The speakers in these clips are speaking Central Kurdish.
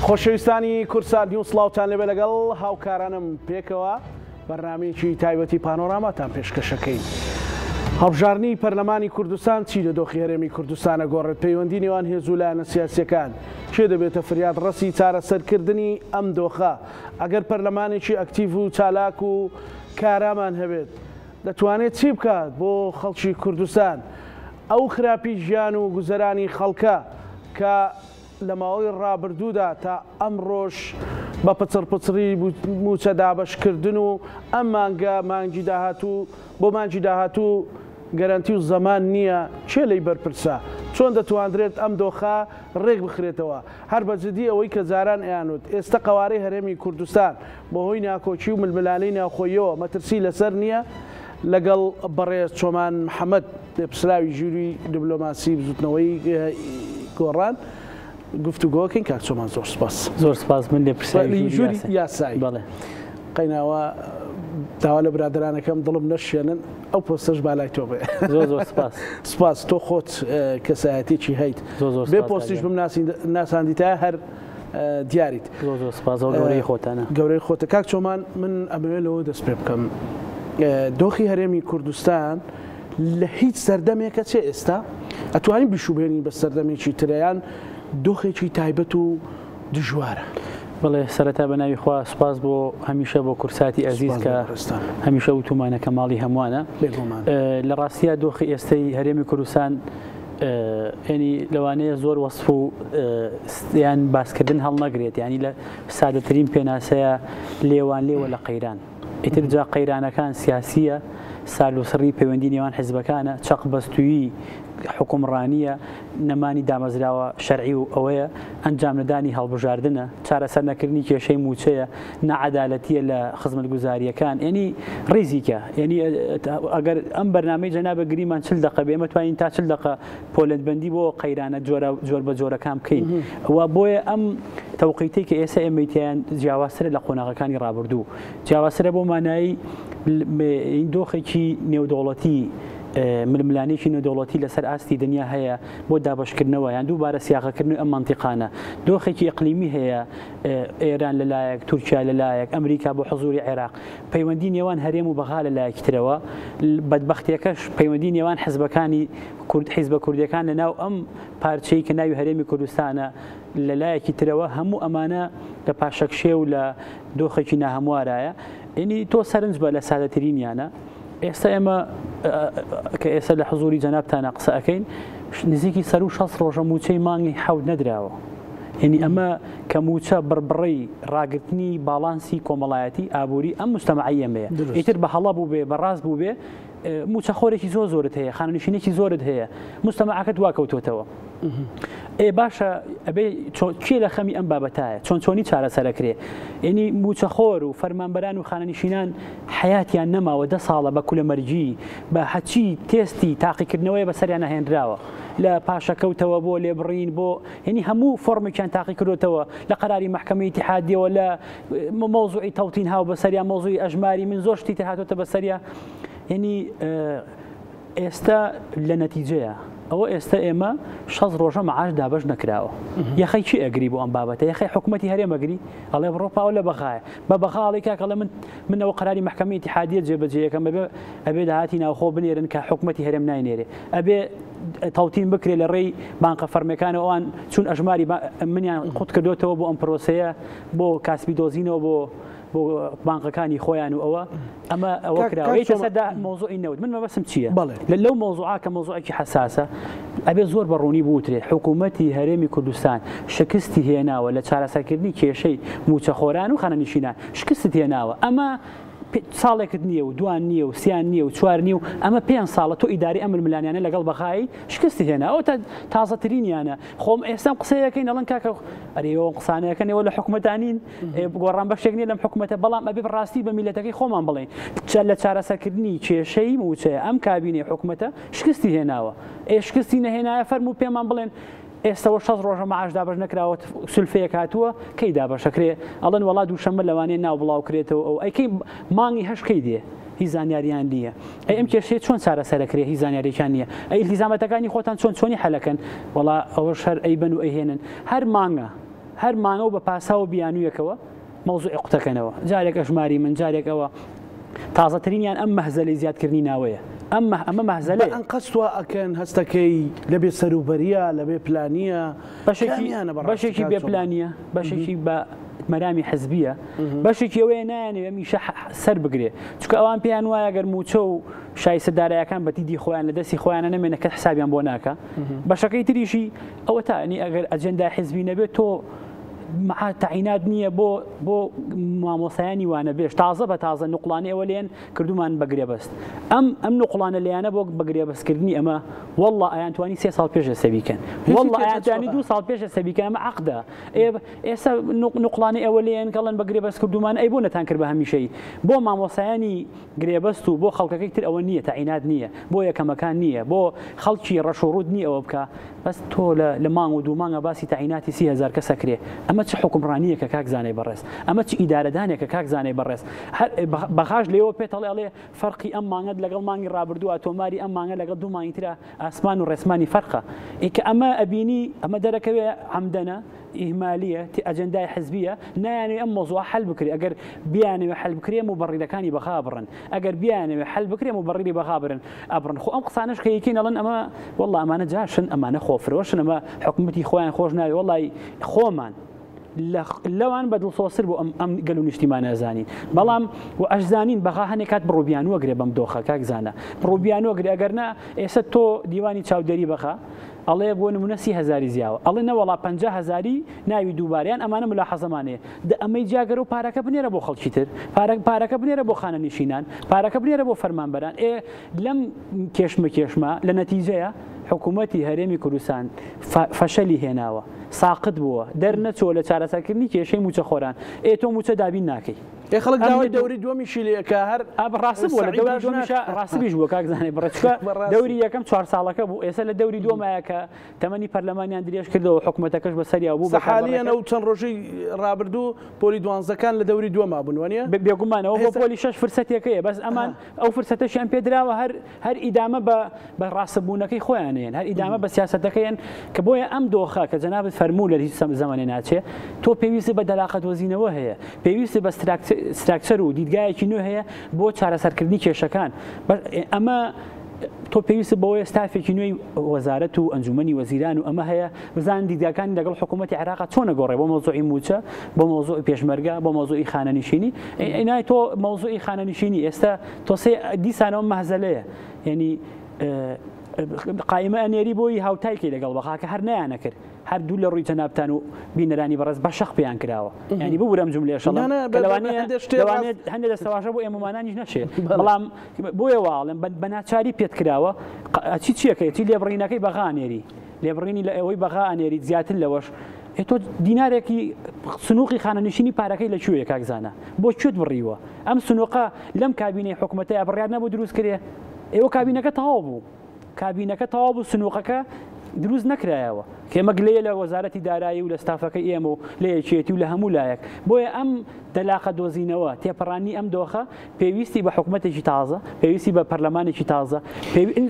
خۆشەویستانی کوردسات نیوز سڵاوتان لێبێ لەگەڵ هاوکارانم پێکەوە بەرنامەیەکی تایبەتی پانۆراماتان پێشکەشەکەین. هەڵبژاردنی پەرلەمانی کوردستان چی لە دۆخی هەرێمی کوردستانە گۆڕێت پەیوەندی نێوان هێز و لایەنە سیاسیەکان کێ دەبێتە فریاد ڕەسی چارەسەرکردنی ئەم دۆخە ئەگەر پەرلەمانێکی ئەکتیڤ و چالاک و کارامان هەبێت دەتوانێت چی بکات بۆ خەڵکی کوردستان؟ ئەو خراپی ژیان و گوزەرانی خەڵکە کە لە ماوەی ڕابردوودا تا ئەمڕۆش بە پچڕپچڕی مووچە دابەشکردن و ئەم مانگە مانگی داهاتوو بۆ مانگی داهاتوو گەرەنتی و زەمان نییە، کێ لێی بەرپرسە؟ چۆن دەتواندرێت ئەم دۆخە ڕێک بخرێتەوە؟ هەر بە جدی ئەوەی کە جاران ئەیانوت ئێستە قەوارەی هەرێمی کوردستان بەهۆی ناکۆکی و ململانێی ناوخۆییەوە مەترسی لەسەر نییە؟ لەگەڵ بەڕێز چۆمان محەمەد لێپرسراوی ژووری دبلۆماسی بزوتنەوەی گۆڕان گفتوگۆکەین. کاک چۆمان زۆر سپاس. زۆر سپاس. من لێپرسراوی ژووری یاسایی. بەڵێ. قەیناوە داوا لە برادەرانەکەم دڵم نەشێنن ئەو پۆستەش با لای تۆ بێ. زۆر زۆر سپاس. سپاس. تۆ خۆت کەسایەتێکی هەیت. زۆر زۆر بێ پۆستیش بم ناساندیتایە هەر دیاریت. زۆر زۆر سپاس. ئەو گەورەی خۆتانە. گەورەی خۆتە. کاک چۆمان من ئەمەوێ لەوە دەست پێ بکەم. دۆخی هەرێمی کوردستان لە هیچ سەردەمێکە چێ ئێستا ئەتوانین بیشوبهێنین بە سەردەمێکی ترەیان دۆخێکی تایبەت و دژوارە. بەڵێ سەرەتا بە ناوی خوا سوپاس بۆ هەمیشە بۆ کورساتی ئەزیز کە هەمیشە وتومانە کە ماڵی هەمووانە. لە ڕاستیا دۆخی ئێستەی هەرێمی کوردستان ینی لەوانەیە زۆر وەسف و یان باسکردن هەڵنەگرێت ینی لە سادەترین پێناسەیە لێوان لێوە لە قەیران. ئیتر جا قەیرانەکان سیاسییە، سالوسڕی پەیوەندی نێوان حزبەکانە، چەقبەستوویی حوکمڕانییە، نەمانی دامەزراوە شەرعی و ئەوەیە، ئەنجامنەدانی هەڵبژاردنە، چارەسەرنەکردنی کێشەی مووچەیە، ناعەدالەتییە لە خزمەتگوزارییەکان، یەنی ڕیزیکە، یەنی ئەگەر ئەم بەرنامەی جەنابە گریمان چل دەقە بێ، ئێمە توانین تا چل دەقە پۆلێنبەندی بۆ قەیرانە جۆربەجۆرەکان بکەین و بۆیە ئەم تەوقیتەی کە ئێستا ئێمەی تیایان جیاوازترە لە قۆناغەکانی ڕابردوو، جیاوازترە بۆ مانای دۆخێکی نێودەوڵەتی ململانێکی نێودەوڵەتی لەسەر ئاستی دنیا هەیە بۆ دابەشکردنەوە یان دووبارە سیاغەکردنی ئەم مەنتیقانە، دۆخێکی ئیقلیمی هەیە ئێران لەلایەک، تورکیا لەلایەک، ئەمریکا بۆ حزوری عێراق، پەیوەندی نێوان هەرێم و بەغا لەلایەکی ترەوە، بەدبەختیەکەش پەیوەندی نێوان حزبەکانی کورد حیزبە کوردیەکان لەناو ئەم پارچەی کە ناوی هەرێمی کوردستانە لەلایەکی ترەوە هەموو ئەمانە لە پاشەکشێ و لە دۆخێکی ناهەموارایە ینی تۆ سەرنج بە لە سادەترینیانە ئێستا ئێمە کە ئێستا لە حزوری جەنابتانە قسە ئەەکەین نزیکی سەر و 6 ڕۆژە موچەی مانگی حەوت نەدراوە یعنی ئەمە کە موچە بڕبڕەی ڕاگرتنی باڵانسی کۆمەڵایەتی ئابووری ئەم مجتەمەعی ئێمەیە ئیتر بە هەڵە بوو بێ بە ڕاست بوو بێ موچەخۆرێکی زۆر زۆرت هەیە خانەنشینێکی زۆرت هەیە مجتەمەعەکەت وا کەوتۆتەوە ئێ باشە ئەبێ کێ لە خەمی ئەم بابەتایە چۆن چۆنی چارەسەرەکرێ یعنی موچەخۆر و فەرمانبەران و خانەنشینان حیاتیان نەماوە دە ساڵە بە کولەمەرگی بە هەچی تێستی تاقیکردنەوەی بەسەریان نەهێنراوە لە پاشەکەوتەوە بۆ لێبڕین بۆ یعنی هەموو فۆرمێکیان تاقی کردوتەوە لە قەراری مەحکەمەی ئیتیحادیەوە لە مەوزوعی تەوتین هاو بەسەریا مەوزوعی ئەژماری من زۆر شتی تر هاتۆتە بەسەریا یعنی ئێستا لە نەتیجەیە ئەوە ئێستا ئێمە 6 ڕۆژە معاش دابەش نەکراوە یەخەی چی ئەگری بۆ ئەم بابەتە یەخەی حکوومەتی هەرێم ئەگری ئەڵێ بڕۆ پاوە لە بەغایە بە بەغاڵی کاکەڵێ من منەوە قراری محکمە ئیتحادیە جێبەجێیەکەم ئەبێ ئەبێ داهاتی ناوخۆ بنێرن کە حکوومەتی هەرێم ناینێرێ ئەبێ تەوتین بکرێت لە ڕێی بانقە فەرمیەکانەوە ئەوان چون ئەژماری منیان قوت کردوێتەوە بۆ ئەم پرۆسەیە بۆ کاسبی دۆزینەوە بۆ بۆ بانقەکانی خۆیان و ئەوە ئەمە ئەوە کراوە سەدا مۆزوعی نەوت من مەبەسم چییە لە لەو مۆزوعا کە مۆزوعێکی حساسە ئەبێ زۆر بە ڕوونی بوترێت حکوومەتی هەرێمی کوردستان شکستی هێناوە لە چارەسەرکردنی کێشەی موچەخۆران و خانەنشینان شکست هێناوە ئەمە ساڵێکت نییە و دوان نییە و سیان نییە و چوار نییە و ئەمە پێ ساڵە تۆ ئیداری ئەم ململانیانە لەگەڵ بەغایی شکستی هێنا ئەوە تازەترینیانە خۆم ئێستا قسەیەکەین ئەڵێن کاکە ئەرێ ئەوە قسانەکەن ئێوە لە حکومەتانین گۆڕان بەشێک نییە لەم حکومەتە بەڵام ئەبێ بەڕاستی بە میلەتەکەی خۆمان بڵێین لە چارەسەرکردنی کێشەی مووچەیە ئەم کابینەی حکومەتە شکستی هێناوە ئێ شکستی نەهێنایە فەرموو پێمان بڵێن ئێستەوە 6 ڕۆژە معاش دابەش نەکراوە سولفەیەک هاتووە کەی دابەشەکرێ ئەڵێن وەڵا دووشەممە لەوانەیە ناو بڵاو کرێتەوە ئەو ئەی کەی مانگی هەشت کەی دێ هیچ زانیاریان نییە ئەی ئەم کێشەیە چۆن چارەسەرەکرێ هیچ زانیاریەکیان نییە ئەی ئیلتیزاماتەکانی خۆتان چۆن چۆنی حەلەکەن وەڵا ئەوەش هەر ئەیبەن و ئەیهێنن هەر مانگە هەر مانگە و بە پاساو و بیانوویەکەوە مەوزوعی قوتەکەنەوە، جارێک ئەژماری من، جارێک ئەوە. تازەترینیان ئەم مەهزەلەی زیادکردنی ناوەیە. ئەم ئەمە مەهزەلەیە. بە ئەنقەست وا ئەکەن هەستەکەی لە بێ سەروبەرییە، لە بێ پلانییە. بەشێکی بەشێکی بێ پلانییە، بەشێکی بە مەرامی حزبییە، بەشێکی ئەوەیە نایانەوێ ئەم ئیشە سەر بگرێ. چونکە ئەوان پێیان وایە گەر مووچە و شایستە دارایەکان بە دیدی خۆیان لە دەستی خۆیانە نەمێنێ کەس حسابیان بۆ ناکا. بەشەکەی تریشی ئەوەتا یانی ئەگەر ئەجێندای حزبی نەبێت تۆ مەعا تەعینات نییە بۆ بۆ مامۆستایانی وانەبێژ تازە بە تازە نوقڵانی ئەوە لێن کردومان بە گرێبەست ئەم ئەم نوقڵانە لێیانە بۆ بە گرێبەستکردنی ئەمە والله ئەیانتوانی سێ ساڵ پێش ئێستا بیکەن والله ئەیانتوانی دوو ساڵ پێش ئێستا بیکەن ئەمە عەقدە ئێستا نوقڵانی ئەوە لێن کەڵن بە گرێبەست کردومان ئەی بۆ نەتان کرد بە هەمیشەی بۆ مامۆستایانی گرێبەست و بۆ خەڵکەکەی تر ئەوە نییە تەعینات نییە بۆ یەکەمەکان نییە بۆ خەڵکی ڕەش و ڕووت نییە ئەوە بکا بەس تۆ لە لە مانگ و دوو مانگە باسی تەعیناتی 30هزار کەس ئەکرێ ئەمە چ حوکمڕانییەکە کاک زانای بەڕێز ئەمە چ ئیدارەدانێکە کاک زانای بەڕێز هەر بەغاش لێوە پێت ئەڵێ ئەڵێ فەرقی ئەم مانگەت لەگەڵ مانگی ڕابردووە تۆماری ئەم مانگە لەگەڵ دوو مانگی ترا ئاسمان و ڕێسمانی فەرقە ئێ کە ئەمە ئەبینی ئەمە دەرەکەوێ عەمدەنە ئیهمالیە تی ئەجەندای حزبیە نایانەوێ ئەم مەوزوعە حەل بکرێ ئەگەر بیانەوێ حەل بکرێ موبەڕیرەکانی بەغا بڕن ئەگەر بیانەوێ حەل بکرێ موبەڕیری بەغا برن ئەبڕن خۆ ئەم قسانەش کە یەکین ئەڵێن ئەمە واللە ئەمانە جاشن ئەمانە خۆفرۆشن ئەمە حکومەتی خۆیان خۆش ناوێ وەڵی خۆمان لەوان بە دڵسۆزتر بۆ ئەم ئەم گەل و نیشتیمانە ئەزانین بەڵام و ئەشزانین بەغا هەنێک کات بڕوبیانوەگرێ بەم دۆخە کاک زانە بڕوبیانوەگرێ ئەگەر نا ئێستا تۆ دیوانی چاودێری بەغا ئەڵێ بۆ نمونە سی هەزاری زیاوە ئەڵێ نەوەڵا 50 هەزاری ناوی دووبارەیان ئەمانە ملاحەزەمان هەیە دە ئەمەی جیاگەرە و پارەکە بنێرە بۆ خەڵکی تر پارە پارەکە بنێرە بۆ خانەنشینان پارەکە بنێرە بۆ فەرمانبەران ئێ لەم کێشمە کێشمە لە نەتیجەیە حکوومەتی هەرێمی کوردستان فەشەلی هێناوە ساقت بووە دەرنەچووە لە چارەسەرکردنی کێشەی مووچەخۆران ئێ تۆ مووچە دابین ناکەی. ئێ خەڵک داوای دەوری دووەمیشی لێ ئەکا هەر ئا ڕاست بووە لە دەوری دووەمیشا ڕاستبیش بووە کاک زانای بەڕێز چونکە دەوری یەکەم چوار ساڵەکە بوو ئێستا لە دەوری دووەمایە کە تەمەنی پەرلەمانیان درێژ کردەوە حکومەتەکەش بەسەریا بوو بە سەحالیەن ئەو چەند ڕۆژەی ڕابردوو پۆلی دوانزەکان لە دەوری دووەما بوون وانیە؟ بێگومانەوە بۆ پۆلی شەش فرسەتێکەیە بەس ئەمان ئەو فرسەتەشیان پێدراوە هەر هەر ئیدامە بە بە ڕاستبوونەکەی خۆیان هێن هەر ئیدامە بە سیاسەتەکەیان کە بۆیە ئەم دۆخە کە جەنابت فەرموو لە هیچ زەمەنێ ناچێ تۆ پێویستی بە دەلاقە دۆزینەوە هەیە پێویستی بە ستراکچەر و دیدگایەکی نوێ هەیە بۆ چارەسەرکردنی کێشەکان ئەمە تۆ پێویست بەوەیە ستافێکی نوێی وەزارەت و ئەنجومەنی وەزیران و ئەمە هەیە بزان دیدگاکانی لەگەڵ حکوومەتی عێراق چۆنە گۆڕێ بۆ مەوزوعی مووچە بۆ مەوزوعی پێشمەرگە بۆ مەوزوعی خانەنشینی ئینای تۆ مەوزوعی خانەنشینی ئێستا تۆ سێ دیسانەوە مەهزەلەیە یعنی قایمە ئەنێری بۆی هاوتایکەی لەگەڵ بەخا کە هەر نەیانەکرد هەر دوو لە ڕووی جەنابتان و بینەرانی بەڕێز بە شەق پێیان کراوە ینی ببورە ئەم جملەیە شەڵم لەوانەیە هەندێک دەستەواژە بۆ ئێمەمانانیش نەشێ بەڵام بۆیە واڵێم بە ناچاری پێت کراوە ئەچی چیەکەیەتی لێبڕینەکەی بەغا ئەنێری لێبڕینی لە ئەوەی بەغا ئەنێریت زیاتر لەوەش ئێ تۆ دینارێکی سنوقی خانەنشینی پارەکەی لە کوێیە کاک زانا بۆ کوێت بڕیوە ئەم سنوقە لەم کابینەی حکومەتەیە بڕیار نەبوو دروست کرێ ئێوە کابینەکە تەواو بوو کابینەکە تەواو بوو سنوقەکە دروست نەکرایەوە کە ئێمە گلەیە لە وەزارەتی دارایی و لە ستافەکەی ئێمە و لە یەکێتی و لە هەموو لایەک بۆیە ئەم دەلاقە دۆزینەوە تێپەڕانی ئەم دۆخە پێویستی بە حکومەتێکی تازە، پێویستی بە پەرلەمانێکی تازە،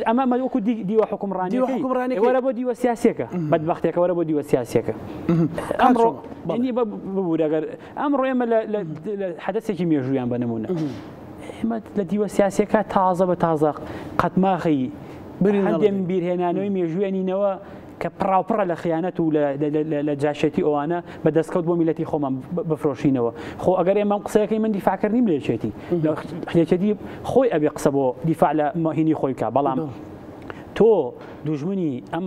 ئەمە ئەمە وەکو دیوە حوکمڕانیەکەی، وەرە بۆ دیوە سیاسیەکە، بەدبەختیەکە وەرە بۆ دیوە سیاسیەکە. ئەمڕۆ ببورە گەر ئەمڕۆ ئێمە لە حەدەسێکی مێژوویان بە نمونە ئێمە لە دیوە سیاسیەکە تازە بە تازە قەتماخی هەندێک بیرهێنانەوەی مێژوویەنینەوە کە پڕاوپڕە لە خیانەت و لە جاشێتی ئەوانە بە دەستکەوت بۆ میلەتی خۆمان بفرۆشینەوە. خۆ ئەگەر ئێمە ئەم قسەیەکەی من دیفاعکردنیم لە یەکێتی، یەکێتی خۆی ئەبێ قسە بۆ دیفاع لە هینی خۆی بکا، بەڵام تۆ دوژمنی ئەم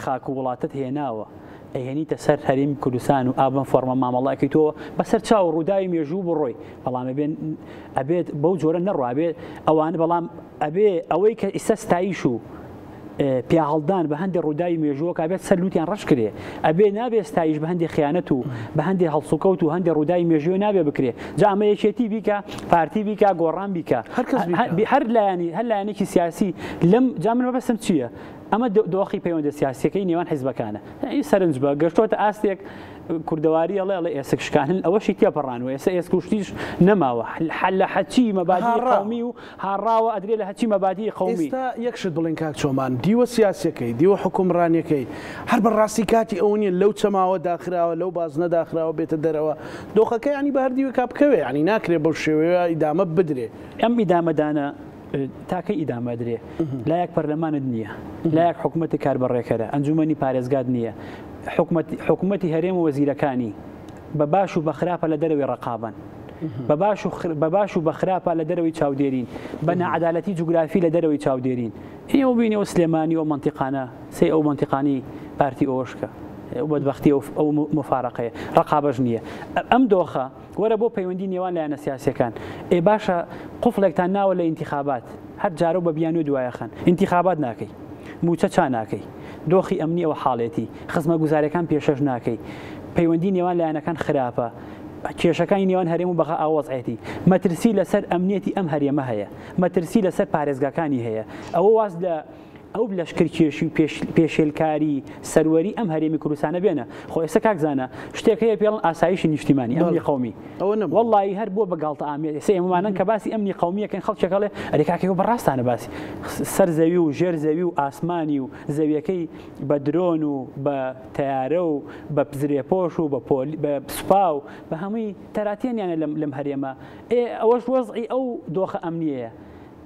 خاک و وڵاتەت هێناوە ئەیهێنیتە سەر هەرێمی کوردستان و ئا بەم فۆرمە مامەڵە ئەکەی تۆ بەسەر چاو ڕووداوی مێژوو بڕۆی، بەڵام ئەبێت بەو جۆرە نەڕوا، ئەبێ ئەوانە بەڵام ئەبێ ئەوەی کە ئیستا ستایش و پیاهەڵدان بە هەندێ ڕووداوی مێژووەکە ئەبێت سەر لوتیان ڕەش کرێ ئەبێ نابێ ستایش بە هەندێ خیانەت و بە هەندێ هەڵسوکەوت و هەندێ ڕووداوی مێژووی نابێ بکرێ جا ئەمە یەکێتی بیکە پارتی بیکە گۆڕان بیکە هەر لایەنی هەر لایەنێکی سیاسی لەم جا من مەبەستم چییە ئەمە دۆخی پەیوەندە سیاسیەکەی نێوان حیزبەکانە سەرنج بە گەشتۆتە ئاستێک کوردەواری ئەڵێ ئەڵێ ئێسک شکانن ئەوەشی تێپەڕانوە ئێستا ئێسک و شتیش نەماوە لە حەچی مەبادی قەومی و هاڕاوە ئەدرێ لە هەچی مەبادی قەومی. ئێستا یەک شت بڵێن کاک چۆمان، دیوە سیاسیەکەی، دیوە حوکمڕانیەکەی، هەر بە ڕاستی کاتی ئەوە نیە لەو چەماوە داخراوە، لەو بازنە داخراوە بێتە دەرەوە، دۆخەکە یانی بە هەر دیوێکا بکەوێ، یانی ناکرێ بەو شێوەیە ئیدامە بدرێ. ئەم ئیدامەدانە تا کەی ئیدامە ئەدرێ؟ لایەک پەرلەمانت نییە، لایەک حکومەتی کاربەڕێکەرە، ئەنجومەنی پارێزگات نییە، حکومەتی هەرێم و وەزیرەکانی بە باش و بە خراپە لە دەرەوەی ڕەقابەن، بە باش و بە باش و بە خراپە لە دەرەوەی چاودێرین، بە ناعەدالەتی جوگرافی لە دەرەوەی چاودێرین. ئێوە بینی ئەو سلێمانی و ئەو مەنتیقانە، سەی ئەو مەنتیقانەی پارتی ئەوەش کە ئەو بەدبەختی ئەو موفارەقەیە، ڕەقابەش نییە. ئەم دۆخە وەرە بۆ پەیوەندی نێوان لایەنە سیاسیەکان. ئێ باشە قوفڵێکتان ناوە لە ئینتیخابات، هەر جارەو بە بیانوو دوایەخەن. ئینتیخابات ناکەی. مووچە چا ناکەی. دۆخی ئەمنی ئەوە حاڵێتی. خزمەگوزاریەکان پێشەش ناکەی. پەیوەندی نێوان لایەنەکان خراپە. کێشەکانی نێوان هەرێم و بەغا ئاوە وەزعێتی. مەترسی لەسەر ئەمنیەتی ئەم هەرێمە هەیە. مەترسی لەسەر پارێزگاکانی هەیە. ئەوە واز لە ئەو لەشکرکێشی و پێشێلکاری سەروەری ئەم هەرێمی کوردستانە بێنە. خۆ ئێستا کاک زانا شتێک هەیە پێڵن ئاسایشی نیشتیمانی، ئەمنی قەومی. وەڵڵاهی هەر بووە بە گاڵتە ئامێز. ئێستا ئێمەمانەن کە باسی ئەمنی قەومی ئەکەین خەڵکێک ئەڵێ ئەرێ کاکە ئێوە بەڕاستانە باسی سەر زەوی و ژێر زەوی و ئاسمانی و زەویەکەی بە درۆن و بە تەیارە و بە زرێپۆش و بە پۆلی بە سوپا و بە هەمووی تەراتێنیانە لەم هەرێمە. ئێ ئەوەش وەزعی ئەو دۆخە ئەمنیەیە.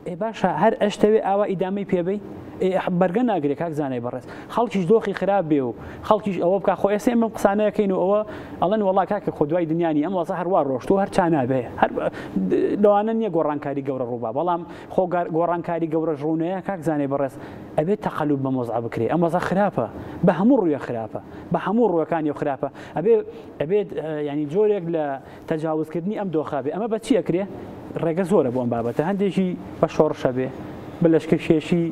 ئێ باشە هەر ئەشتەوێ ئاوا ئیدامەی پێ بەی؟ ئێ بەرگە ناگرێ کاک زانای بەڕێز. خەڵکیش دۆخی خراپ بێ و خەڵکیش ئەوە بکا خۆ ئێستا ئێمە ئەم قسانە ئەکەین و ئەوە ئەڵێن وەڵا کاکە خۆ دوای دنیا نیە ئەم وەزع هەر وا ڕۆشتووە هەر چا نابێ هەر لەوانە نیە گۆڕانکاری گەورە ڕووبا بەڵام خۆ گۆڕانکاری گەورەش ڕوونەیە کاک زانای بەڕێز ئەبێ تەقەلوب بەم وەزعە بکرێ ئەم وەزع خراپە بە هەموو ڕوویە خراپە بە هەموو ڕووەکانی خراپە ئەبێ ئەبێت ینی جۆرێک لە تەجاوزکردنی ئەم دۆخە بێ. ئەمە بە چی ئەکرێ؟ ڕێگە زۆرە بۆ ئەم بابەتە، هەندێکی بە شۆڕشە بێ، بە لەشکرکێشی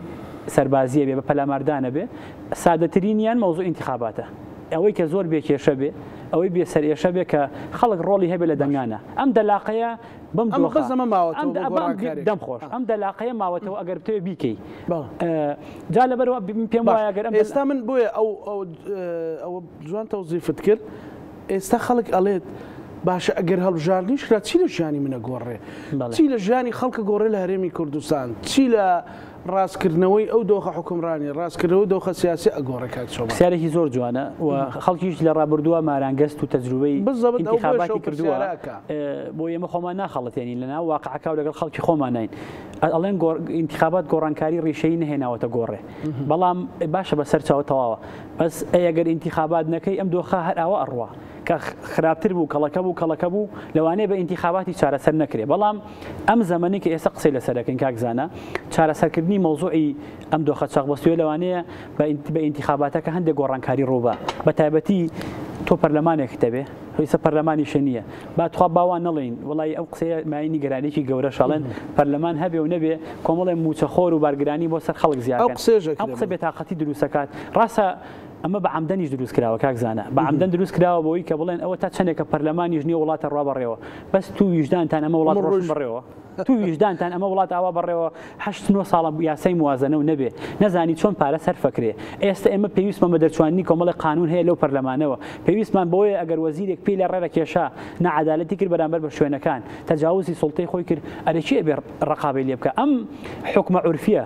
سەربازییە بێ، بە پەلاماردانە بێ، سادەترینیان مەوزوعی ئینتیخاباتە. ئەوەی کە زۆر بێ کێشە بێ، ئەوەی بێ سەرئێشە بێ کە خەڵک ڕۆڵی هەبێ لە دەنگانە. ئەم دەلاقەیە بەم ئەمە دۆخە، بەس ئەمە ماوەتەوە ئەم بۆ گۆڕانکارییەک. دەم خۆش، ئەم دەلاقەیە ماوەتەوە ئەگەر بتەوێ بیکەی. بەڵێ. جا لەبەرئەوە پێم باش وایە ئەگەر ئەم ئێستا من بۆیە ئەو ئەو ئەوە جوان تەوزیفت کرد، ئێستا خەڵک ئەڵێت باشە ئەگەر هەڵبژاردنیش کرا چی لە ژیانی منە گۆڕێ؟ چی لە ژیانی خەڵکە گۆڕێ لە هەرێمی کوردستان؟ چی لە ڕاستکردنەوەی ئەو دۆخە حوکمڕانی، ڕاستکردنەوەی دۆخە سیاسی ئەگۆڕێ کاک چۆمان؟ پرسیارێکی زۆر جوانە و خەڵکیش لە ڕابردووە مارانگەست و تەجروبەی بالضبط ئەو بۆیەش ئینتیخاباتی ئەو کردووە پرسیارە ئەکا. بۆ ئێمە خۆمان ناخەڵەتێنین لەناو واقعەکە و لەگەڵ خەڵکی خۆمانین ئەڵێن ئینتیخابات گۆڕانکاری ڕیشەیی نەهێناوەتە گۆڕێ بەڵام باشە بەسەر چاوە تەواوە بەس ئەی ئەگەر ئینتیخابات نەکەی ئەم دۆخە هەر ئاوا ئەڕوا کە خراپتر بوو کەڵەکە بوو کەڵەکە بوو لەوانەیە بە ئینتیخاباتی چارەسەر نەکرێ بەڵام ئەم زەمەنی کە ئێستا قسەی لەسەر دەکەین کاک زانا چارەسەرکردنی مەوزوعی ئەم دۆخە چەقبەستوویە لەوانەیە بە ئینتیخاباتەکە هەندێک گۆڕانکاری ڕووبا بە تایبەتی تۆ پەرلەمانێکت هەبێ ئێستا پەرلەمانیشە نییە با تخوا با وا نەڵێین وەڵایی ئەو قسەیە مایەی نیگەرانیەکی گەورەشە ئەڵێن پەرلەمان هەبێ و نەبێ کۆمەڵێ مووچەخۆر و بارگرانی بۆ سەر خەڵک ئەو زیاکەن قسەیەش ئەم ئەکرێ قسە بەڵێ. بێتاقەتی دروست ئەکات ڕاستە ئەمە بە عەمدەنیش دروست کراوە کاک زانا بە عەمدەن دروست کراوە بۆی کە بڵێن ئەوە تا چەندێکە پەرلەمانیش نییە وڵاتە ڕوا بەڕێوە بەس تو ویژدانتان ئەمە وڵات ئەمە ڕۆشن ڕۆژ بەڕێوە تو ویژدانتان ئەمە وڵات ئاوا بەڕێوە هەشت نۆ ساڵە یاسای موازەنە و نەبێ نەزانی چۆن پارە سەرفەکرێ ئێستە ئێمە پێویستمان بە دەرچواندنی کۆمەڵێک قانون هەیە لەو پەرلەمانەوە پێویستمان بەوەیە ئەگەر وەزیرێک پێی لە ڕێرە کێشا ناعەدالەتی کرد بەرامبەر بە شوێنەکان تەجاوزی سوڵتەی خۆی کرد ئەرێ کێ ئەبێ ڕەقابەی لێ بکا ئەم حوکمە عورفیە